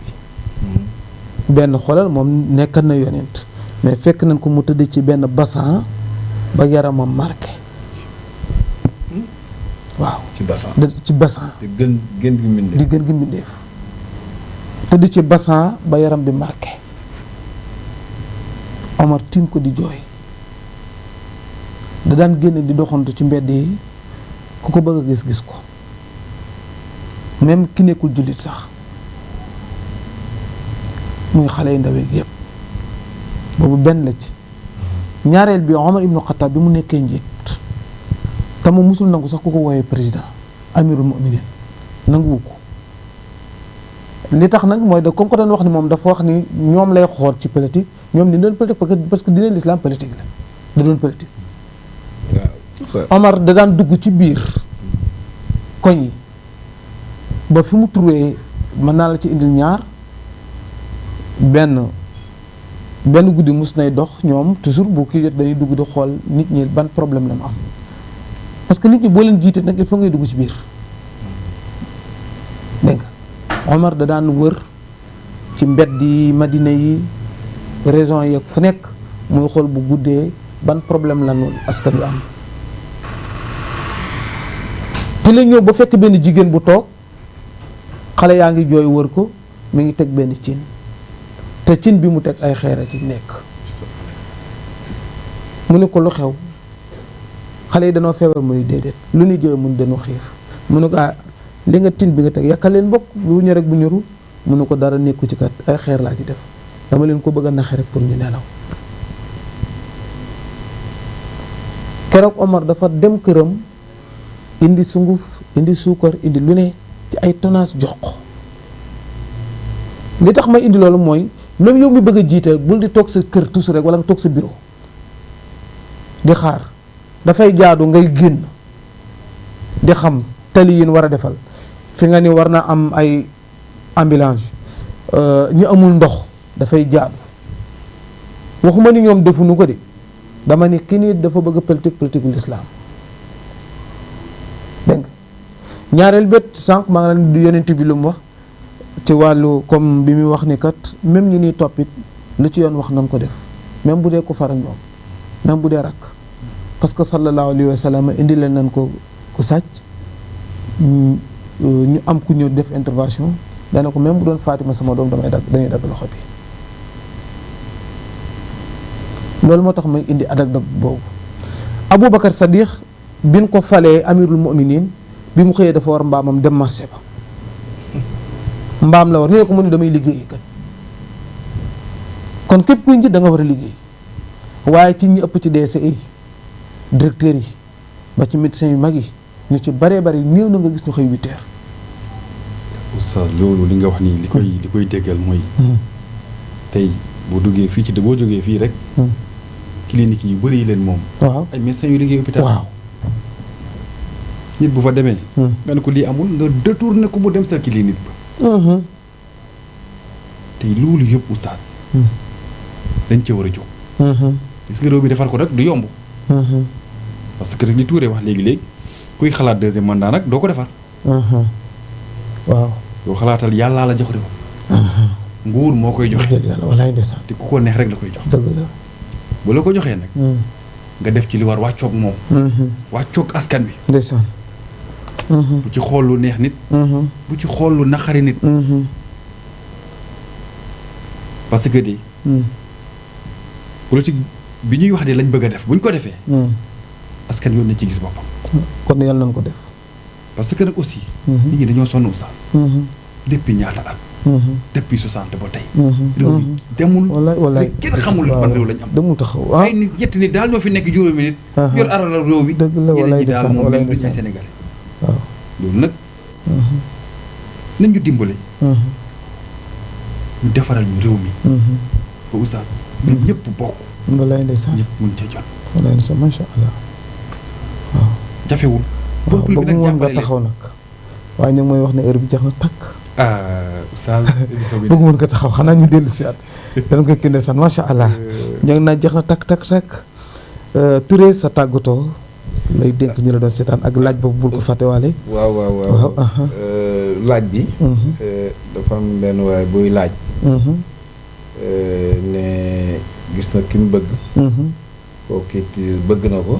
benn xoolal moom nekkat na yonent mais fekk nañ ko mu tëdd ci benn bassan ba yaramam marqué waaw ci bassan di gën gi mbindeef tëdd ci bassan ba yaram bi marqué Omar tiim ko di jooy da daan génn di doxantu ci mbedd yi ku ko bëgg a gis ko même ki nekkul jullit sax muy xale yu ndaw yëpp boobu benn la ci ñaareel bi Omar ibnu Xattaab bi mu nekkee njiit te mu musul nangu sax ku ko woowee président amirul mu'minin nanguwu ko li tax nag mooy da comme ko doon wax ni moom dafa wax ni ñoom lay xool ci politique ñoom di doon politique parce que diine l'islam politique la da doon politique Omar da daan dugg ci biir koñ yi ba fi mu trouvé mën naa la ci indil ñaar benn guddi mus nay dox ñoom toujours bu kii jot dañuy dugg di xool nit ñi ban problème la mu am parce que nit ñi boo leen jiite nag il faut ngay dugg ci biir dégg nga Omar da daan wër ci mbedd yi Madina yi région yeeg fu nekk muy xool bu guddee ban problème la nu askan wi am te la ñëw ba fekk benn jigéen bu toog xale yaa ngi jooy wër ko mi ngi teg benn cin te cin bi mu teg ay xeer a ci nekk mu ne ko lu xew xale yi danoo feebar mu ni déedéet lu ñu jooy mun dañu xiif mu ne ko li nga tin bi nga teg yàkkal leen bokk bu ñor rek bu ñoru mu ne ko dara nekku ci kat ay xeer laa ci def dama leen ko bëgg a naxe rek pour ñu nelaw keroog Omar dafa dem këram indi sunguf indi suukar indi lu ne ci ay tonnage jox ko li tax may indi loolu mooy même yow mi bëgg a jiite bul di toog sa kër toujours rek wala nga toog sa bureau di xaar dafay jaadu ngay génn di xam tali yi war a defal fi nga ni war na am ay ambulance ñu amul ndox dafay jaadu waxuma ni ñoom defuñu ko de dama ni ki ni dafa bëgg politique l'islam dégg nga ñaareel bét sànq maa ngi leen di yonent bi lu mu wax ci wàllu comme bi muy wax ni kat même ñi niy toppit lu ci yoon wax nañ ko def même bu dee ko far ak ñoom même bu dee rakk parce que sallallahu alayhi wa sallam indi leen nañ ko ku sàcc ñu am ku ñëw def intervention dana ko même bu doon Fatima sama doom dañuy dagg loxo bi loolu moo tax may indi adak dag boobu Aboubacar Sadiq bin ko falee amirul mu'minin bi mu xëyee dafa war mbaamam dem marché ba mbaam la war nee ko mu ne damay liggéeyi kat kon képp kuy njiit da nga war a liggéey waaye ci ñi ëpp ci DCI yi directeurs yi ba ci médecins yu mag yi ñu ci baree bari néew na nga gis ñu xëy 8 heures. oustaz loolu li nga wax nii li koy déggal mooy tey boo duggee fii ci boo jógee fii rek clinique yi bëri yi leen moom waaw ay médecins yu liggéey hôpital waaw nit bu fa demee nga ne ko lii amul nga détourné ko mu dem sa clinique ba tey loolu yëpp oustaz dañ cee war a jóg gis nga réew bi defar ko rek du yomb parce que rek li Touré wax léegi-léegi kuy xalaat deuxième mandat nag doo ko defar waaw yow xalaatal yàllaa la jox réew nguur moo koy joxe yàlla walaay ndeysaan te ku ko neex rek la koy jox dëgg la bu la ko joxee nag nga def ci li war wàccoog moom wàccoog askan bi ndeysaan bu ci xool lu neex nit bu ci xool lu naqari nit parce que di politique bi ñuy wax de lañ bëgg a def buñ ko defee askan yoon na ci gis boppam kon yàlla nañ ko def parce que nag aussi nit ñi dañoo sonn oustaz depuis ñaata at depuis 60 ba tey réew mi demul wallaay kenn xamul ban réew lañ am demul taxaw ay nit ñetti nit daal ñoo fi nekk juróomi nit yor alal réew bi dëgg la ñeneen wallaay ñi daal ndeysaan moom wallaay mel duñ ay ndeysaan sénégalais waaw loolu nag nañ ñu dimbale ñu defaral ñu réew mi ba oustaz ñu ñëpp bokk wallaay ndeysaan ñëpp mun ca jot wallaay ndeysaan macha allah waaw jafewul waaw peuple bi bëgg nag woon nga jàppale leen taxaw nag waaye ñu ngi mooy wax ne heure bi jeex na takk oustaz émission bi bëgg woon nga taxaw xanaa ñu dellu si at dana ko kii ndeysaan macha allah ñu ngi naan jeex na takk Touré sa tàggatoo lay dénk ñu la doon seetaan ak laaj boobu bul ko fàttewaale waaw laaj bi dafa am benn waaye buy laaj ne gis na ki mu bëgg kooku it bëgg na ko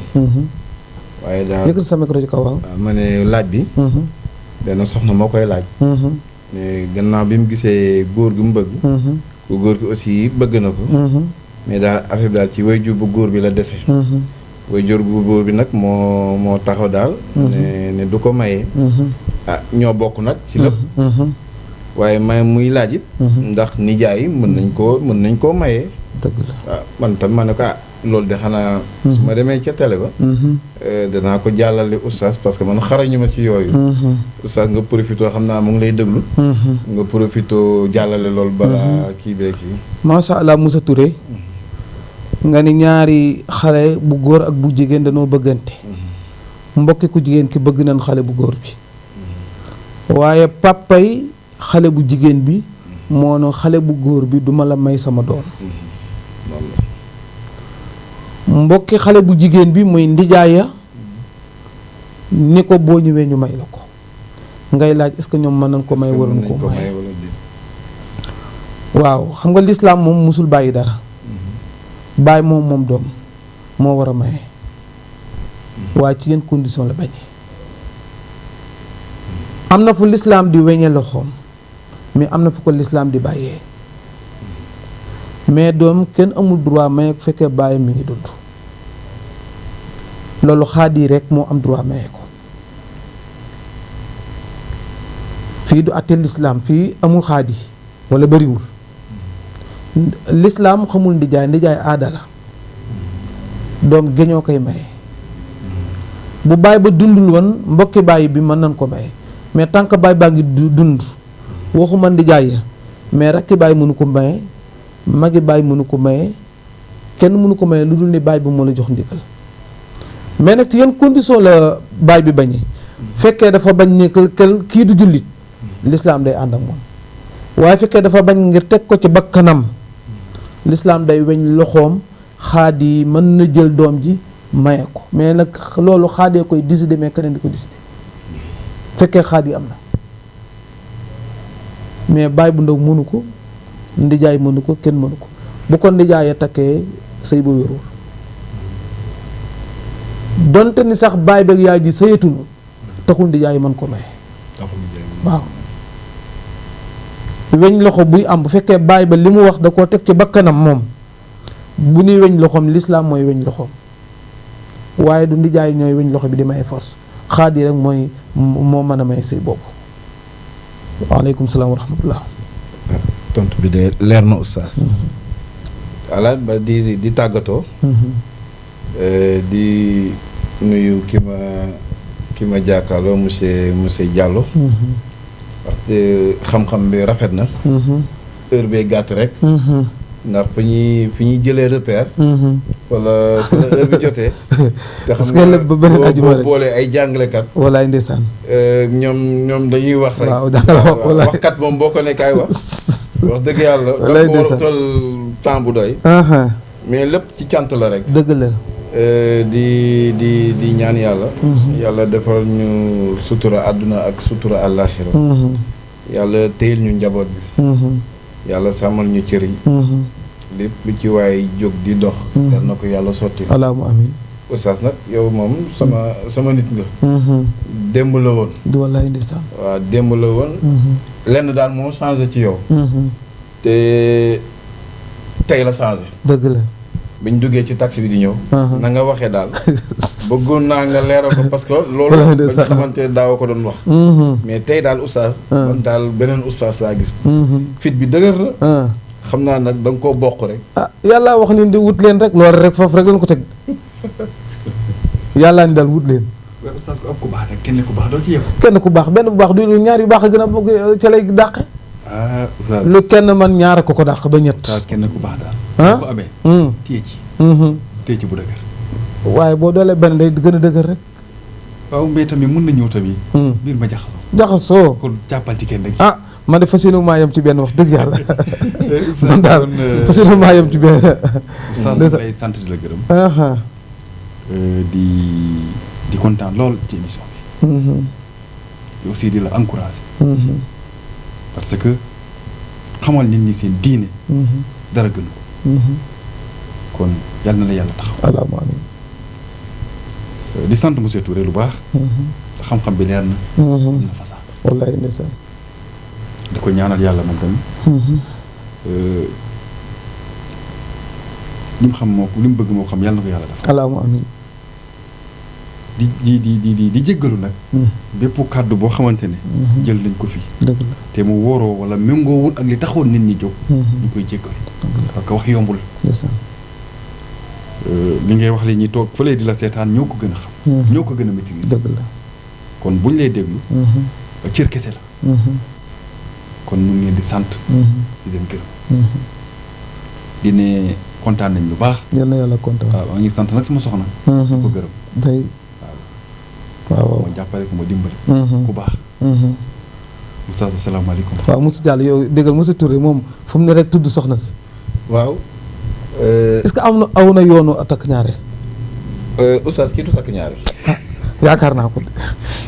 waaye daal yëkkati sa micro ci kaw waaw ma ne laaj bi benn soxna moo koy laaj mais gannaaw bi mu gisee góor gi mu bëgg ku góor gi aussi bëgg na ko mais daal affaire bi daal ci waajur bu góor bi la dese waajur bu góor bi nag moo taxaw daal ne du ko mayee ah ñoo bokk nag ci lépp waaye may muy laaj it ndax nijaay mën nañ koo mayee dëgg la waaw man tam ma ne ko loolu de xanaa su ma demee ca télé ba danaa ko jàllale oustaz parce que man xarañu ma ci yooyu oustaz nga profité xam naa mu ngi lay déglu nga profité jàllale loolu balaa kii bee kii macha allah Moussa Touré nga ni ñaari xale bu góor ak bu jigéen dañoo bëggante mbokki ku jigéen ki bëgg nañ xale bu góor bi waaye papay xale bu jigéen bi moo ne xale bu góor bi duma la may sama doom mbokki xale bu jigéen bi muy ndijaaya ni ko boo ñëwee ñu may la ko ngay laaj est-ce que ñoom mën nañ ko may waruñu ko may waaw xam nga lislaam moom musul bàyyi dara bàyyi moom doom moo war a maye waaye ci yenn condition la bañee am na fu lislaam di weñe loxoom mais am na fu ko lislaam di bàyyee mais doom kenn amul droit maye ko fekkee bàyyi mi ngi dund loolu xaadi rek moo am droit maye ko fii du àtte lislaam fii amul xaadi wala bariwul lislaam xamul ndijaay aada la doom géñoo koy maye bu baay ba dundul woon mbokki baay bi mën nañ ko maye mais tant que baay baa ngi dund waxuma ndijaay ya mais rakki baay mënu ko maye magi baay mënu ko maye kenn mënu ko maye lu dul ni baay bi moo la jox ndigal mais nag ci yan condition la baay bi bañee fekkee dafa bañ ne kii du jullit lislaam day ànd ak moom waaye fekkee dafa bañ ngir teg ko ci bakkanam lislaam day weñ loxoom xaadi mën na jël doom ji maye ko mais nag loolu xaadee koy décider mais keneen di ko décider fekkee xaadi am na mais baay bu ndaw mënu ko ndijaay mënu ko kenn mënu ko bu ko ndijaay a takkee sëy bu wérul donte ni sax baay beeg yaay ji sëyatuñu taxul ndi yaay mën ko maye waaw weñ loxo buy am bu fekkee baay ba li mu wax da koo teg ci bakkanam moom bu ñuy weñ loxoom lislaam mooy weñ loxoom waaye du ndijaay ñooy weñ loxo bi di may force xaadi rek mooy moo mën a may sëy boobu waaleykum salaam wa rahmatullah tontu bi de leer na oustaz voilà ba di tàggatoo di nuyu ki ma jàkkaarloo monsieur Diallo waxte xam-xam bi rafet na heure bee gàtt rek ndax fi ñuy jëlee repère wala fu la heure bi jotee te xam nga boo boolee ay jàngalekat walaay ndeysaan ñoom dañuy wax rek waaw waxkat moom boo ko nekk ay wax dëgg yàlla da ko war a toll temps bu doy mais lépp ci cant la rek dëgg la di ñaan yàlla yàlla defal ñu sutura àdduna ak sutura àllaaxira yàlla téyel ñu njaboot bi yàlla sàmmal ñu cër yi lépp lu ci waaye jóg di dox yal na ko yàlla sotti allahumma amiin oustaz nag yow moom sama nit nga démb la woon wallaay ndeysaan waaw démb la woon lenn daal moo changé ci yow te tey la changé dëgg la bi ñu duggee ci taxi bi di ñëw na nga waxee daal bëggoon naa nga leeral ko parce que loolu ba nga xamante daaw ko doon wax mais tey daal oustaz man daal beneen oustaz laa gis fit bi dëgër la xam naa nag da nga koo bokk rek yàlla wax ni di wut leen rek loolu rek foofu rek lañ ko teg yàllaa ni daal wut leen oustaz ko ab ku baax rek kenn ku baax doo ci yëpp kenn ku baax benn bu baax du ñaar yu baax a gën a bokk ca lay dàqe oustaz lu kenn man ñaar ko dàq ba ñett oustaz kenn ku baax daal ko amee téye ci bu dëgër waaye boo doolee benn day gën a dëgër rek waaw mais tamit mun na ñëw tamit biir ma jaxasoo kon jàppal ci kenn rek man de fas yéene maa yem ci benn wax dëgg yàlla man daal fas yéene maa yem ci benn oustaz lay sant di la gërëm di kontaan lool ci émission bi aussi di la encourager parce que xamal nit ñi seen diine dara gënu ko kon yal na la yàlla taxaw allahumma amiin di sant monsieur Touré lu baax te xam-xam bi leer na am na fasaa wallaay ndeysaan di ko ñaanal yàlla moom tamit li mu xam moo ko li mu bëgg moo xam yàlla na ko yàlla def allahumma amiin di jéggalu nag bépp kàddu boo xamante ne jël nañ ko fii dëgg la te mu wóoroo wala méngoowul ak li taxoon nit ñi jóg ñu koy jéggalu parce que wax yombul li ngay wax li ñuy toog fële di la seetaan ñoo ko gën a xam ñoo ko gën a maîtriser dëgg la kon buñ lay déglu cër kese la kon ñu ngi leen di sant di leen gërëm di ne kontaan nañ lu baax yal na yàlla kontaan waaw maa ngi sant nag sama soxna di ko gërëm day waaw ma jàppale ko ma dimbali ku baax oustaz asalaamaaleykum waaw Moussa Diallo yow déggal Moussa Touré moom fu mu ne rek tudd soxna si waaw est-ce que am na aw na yoonu takk ñaare oustaz kii du takk ñaare yaakaar naa ko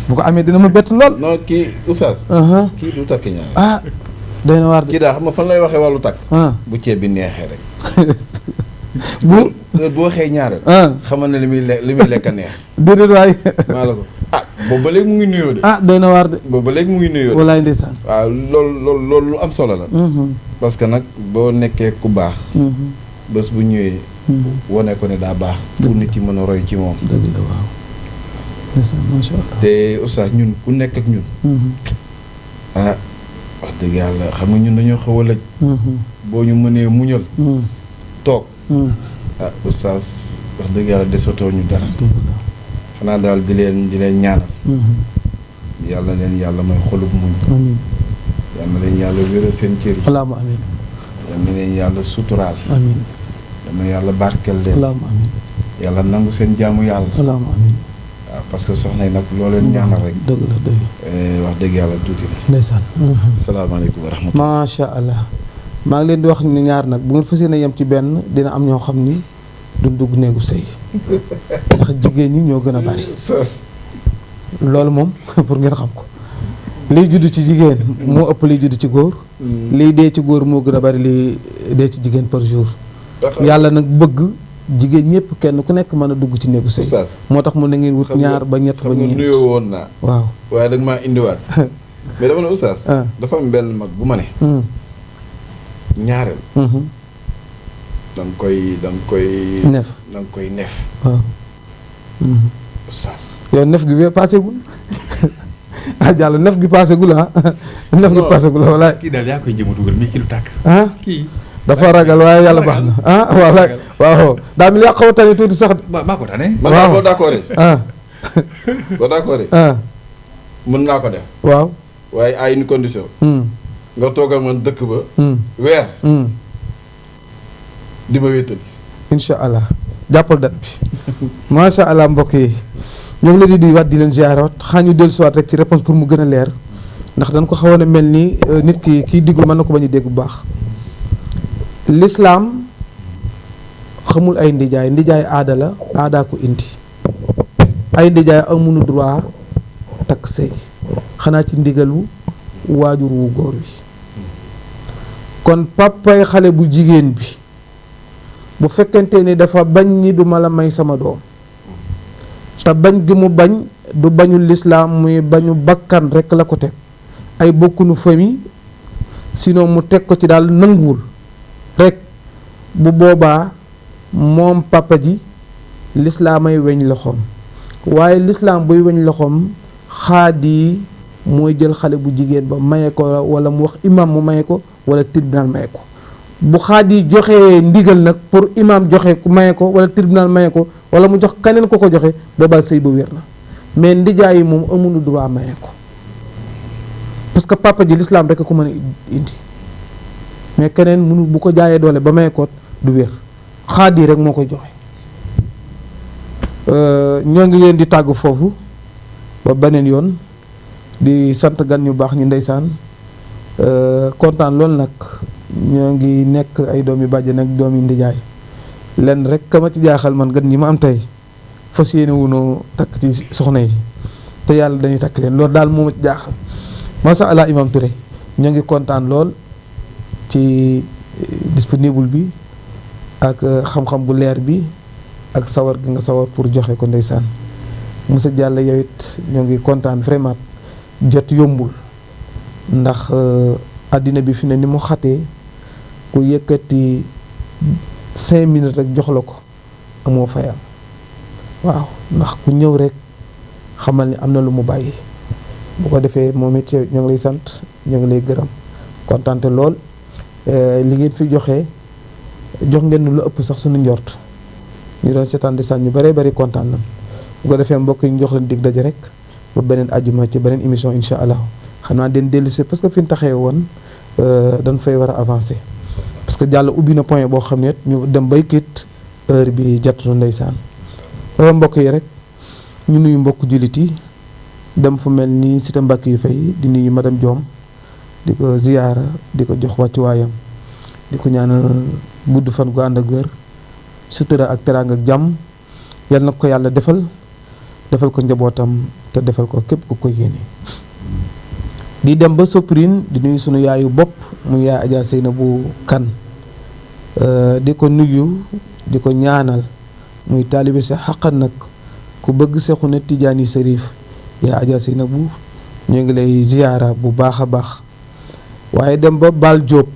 bu ko amee dina ma bett lool non kii oustaz kii du takk ñaare doy na waar de kii daa xam nga fan lay waxee wàllu takk bu ceeb bi neexee rek bu boo waxee ñaareel xamal ne li muy lekk a neex déedéet waay maa la ko boobu ba léegi mu ngi nuyoo de doy na waar de boobu ba léegi mu ngi nuyoo de walaay ndeysaan waaw loolu lu am solo la parce que nag boo nekkee ku baax bés bu ñëwee wane ko ne daa baax pour nit yi mën a roy ci moom dëgg la waaw macha allah te oustaz ñun ku nekk ak ñun wax dëgg yàlla xam nga ñun dañoo xaw a lëj boo ñu mënee muñal toog oustaz wax dëgg yàlla desatoo ñu dara xanaa daal di leen ñaanal yàlla leen yàlla may xolub muñ yal na leen yàlla wéral seen cër yi allahumma amiin yal na leen yàlla suturaal amiin yal na yàlla barkel leen allahumma amiin yàlla nangu seen jaamu yàlla allahumma amiin waaw parce que soxna yi nag loo leen ñaanal rek dëgg la dëgg wax dëgg yàlla tuuti na ndeysaan salaamaaleykum wa rahmatulah macha allah maa ngi leen di wax ni ñaar nag bu ngeen fas yéene yem ci benn dina am ñoo xam ni duñ dugg néegu sëy ndax jigéen ñi ñoo gën a bari loolu moom pour ngeen xam ko liy judd ci jigéen moo ëpp liy judd ci góor liy dee ci góor moo gën a bari liy dee ci jigéen par jour yàlla nag bëgg jigéen ñëpp kenn ku nekk mën a dugg ci néegu sëy Oustaz moo tax mu ne ngeen wut ñaar ba ñett ba xam nga ñeent nuyoo woon naa waaw waaye dag maa indiwaat mais dama ne Oustaz ah dafa am benn mag bu ma ne ñaareel da nga koy nef waaw Oustaz yow nef gi passé gul ah Diallo nef gi passé gul ah nef gi passé gul walaay kii daal yaa koy jëm a dugal mais kii lu tàkk ah kii dafa ragal waaye yàlla baax na ah walaay waaw daa mel ni xaw a tane tuuti sax maa ko tane man naa boo d'accord ah boo d'accord ah mën naa ko def waaw waaye à une condition nga toogal man dëkk ba weer di ma wéetali incha allah jàppal dat bi macha allah mbokk yi ñoo ngi leen di waat di leen ziarat xaa ñu dellusiwaat rek ci réponse pour mu gën a leer ndax dañ ko xawoon a mel ni nit ki kiy diglu mën na ko bañ a dégg bu baax l'islam xamul ay ndijaay aada la aadaa ko indi ay ndijaay amuñu droit takk sëy xanaa ci ndigalu waajur wu góor wi kon papay xale bu jigéen bi bu fekkente ni dafa bañ ni du ma la may sama doom te bañ gi mu bañ du bañu lislaam muy bañu bakkan rekk la ko teg ay bokkunu famille sinon mu teg ko ci daal nanguwul rekk bu boobaa moom papa ji lislaamay weñ loxoom waaye lislaam buy weñ loxoom xaadi mooy jël xale bu jigéen ba maye ko walla mu wax imam mu maye ko walla tribunal maye ko bu xaadi joxee ndigal nag pour imam joxe ku maye ko walla tribunal maye ko walla mu jox keneen ko joxe boobaa sëy ba wér na mais ndijaay yi moom amuñu droit maye ko parce que papa ji l'islam rekk ko mën a indi mais keneen mënu bu ko jaayee doole ba maye ko du wér xaadi rek moo koy joxe ñoo ngi leen di tàgg foofu ba beneen yoon di sant gan ñu baax ñu ndeysaan kontaan loolu nag ñoo ngi nekk ay doomi bàjjen ak doomi ndijaay lenn rek ka ma ci jaaxal man gan ñi ma am tey fas yéene wunoo takk ci soxna yi te yàlla dañuy takk leen loolu daal moo ma ci jaaxal masha Allah Imam Touré ñoo ngi kontaan lool ci disponible bi ak xam-xam bu leer bi ak sawar gi nga sawar pour joxe ko ndeysaan Moussa Diallo yow it ñoo ngi kontaan vraiment jot yombul ndax àddina bi fi ne ni mu xatee ku yëkkati 5 minutes rek jox la ko amoo fayam waaw ndax ku ñëw rek xamal ni am na lu mu bàyyi bu ko defee moom it ñoo ngi lay sant ñoo ngi lay gërëm kontaante lool li ngeen fi joxe jox ngeen lu ëpp sax suñu njort ñu doon seetaan di sant ñu bëree bëri kontaan nañ bu ko defee mbokk yi ñu jox leen dig daje rek ba beneen àjjuma ci beneen émission incha allah xam naa den dellusi parce que fi ñu taxee woon dañ fay war a avancer parce que Diallo ubbi na point boo xam ne ñu dem bay kiit heure bi jottu ndeysaan loolu mbokk yi rek ñu nuyu mbokk jullit yi dem fu mel ni cité Mbàkke yu fay di nuyu madame Diom di ko ziyaara di ko jox wàccuwaayam di ko ñaanal gudd fan gu ànd ak wér sutura ak teraanga ak jàmm yal na ko yàlla defal ko njabootam te defal ko képp ku ko yéene di dem ba Soprim di nuyu sunu yaayu bopp mu yaay Adja Seynabou Kan di ko nuyu di ko ñaanal muy taalibe si xaqan nag ku bëgg Seexu na Tijaani Sërif yaa Adja Seynabou ñoo ngi lay ziyaara bu baax a baax waaye dem ba Baal Jóob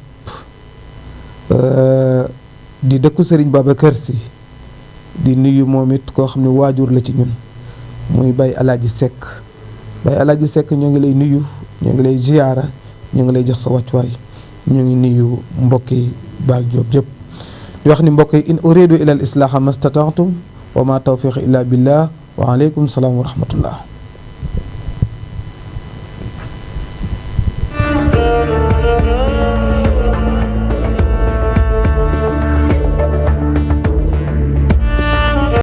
di dëkku Sëriñ Babacar Si di nuyu moom it koo xam ne waajur la ci ñun muy Baye Alaaji Sekk Baye Alaaji Sekk ñoo ngi lay nuyu ñoo ngi lay ziyaara ñoo ngi lay jox sa wàccuwaay ñoo ngi nuyu mbokki Baal Jóob yëpp di wax ni mbokk yi in uridu ila al islaaha mastata'tum wa ma tawfiqi illa billah wa aleykum salaam wa rahmatullah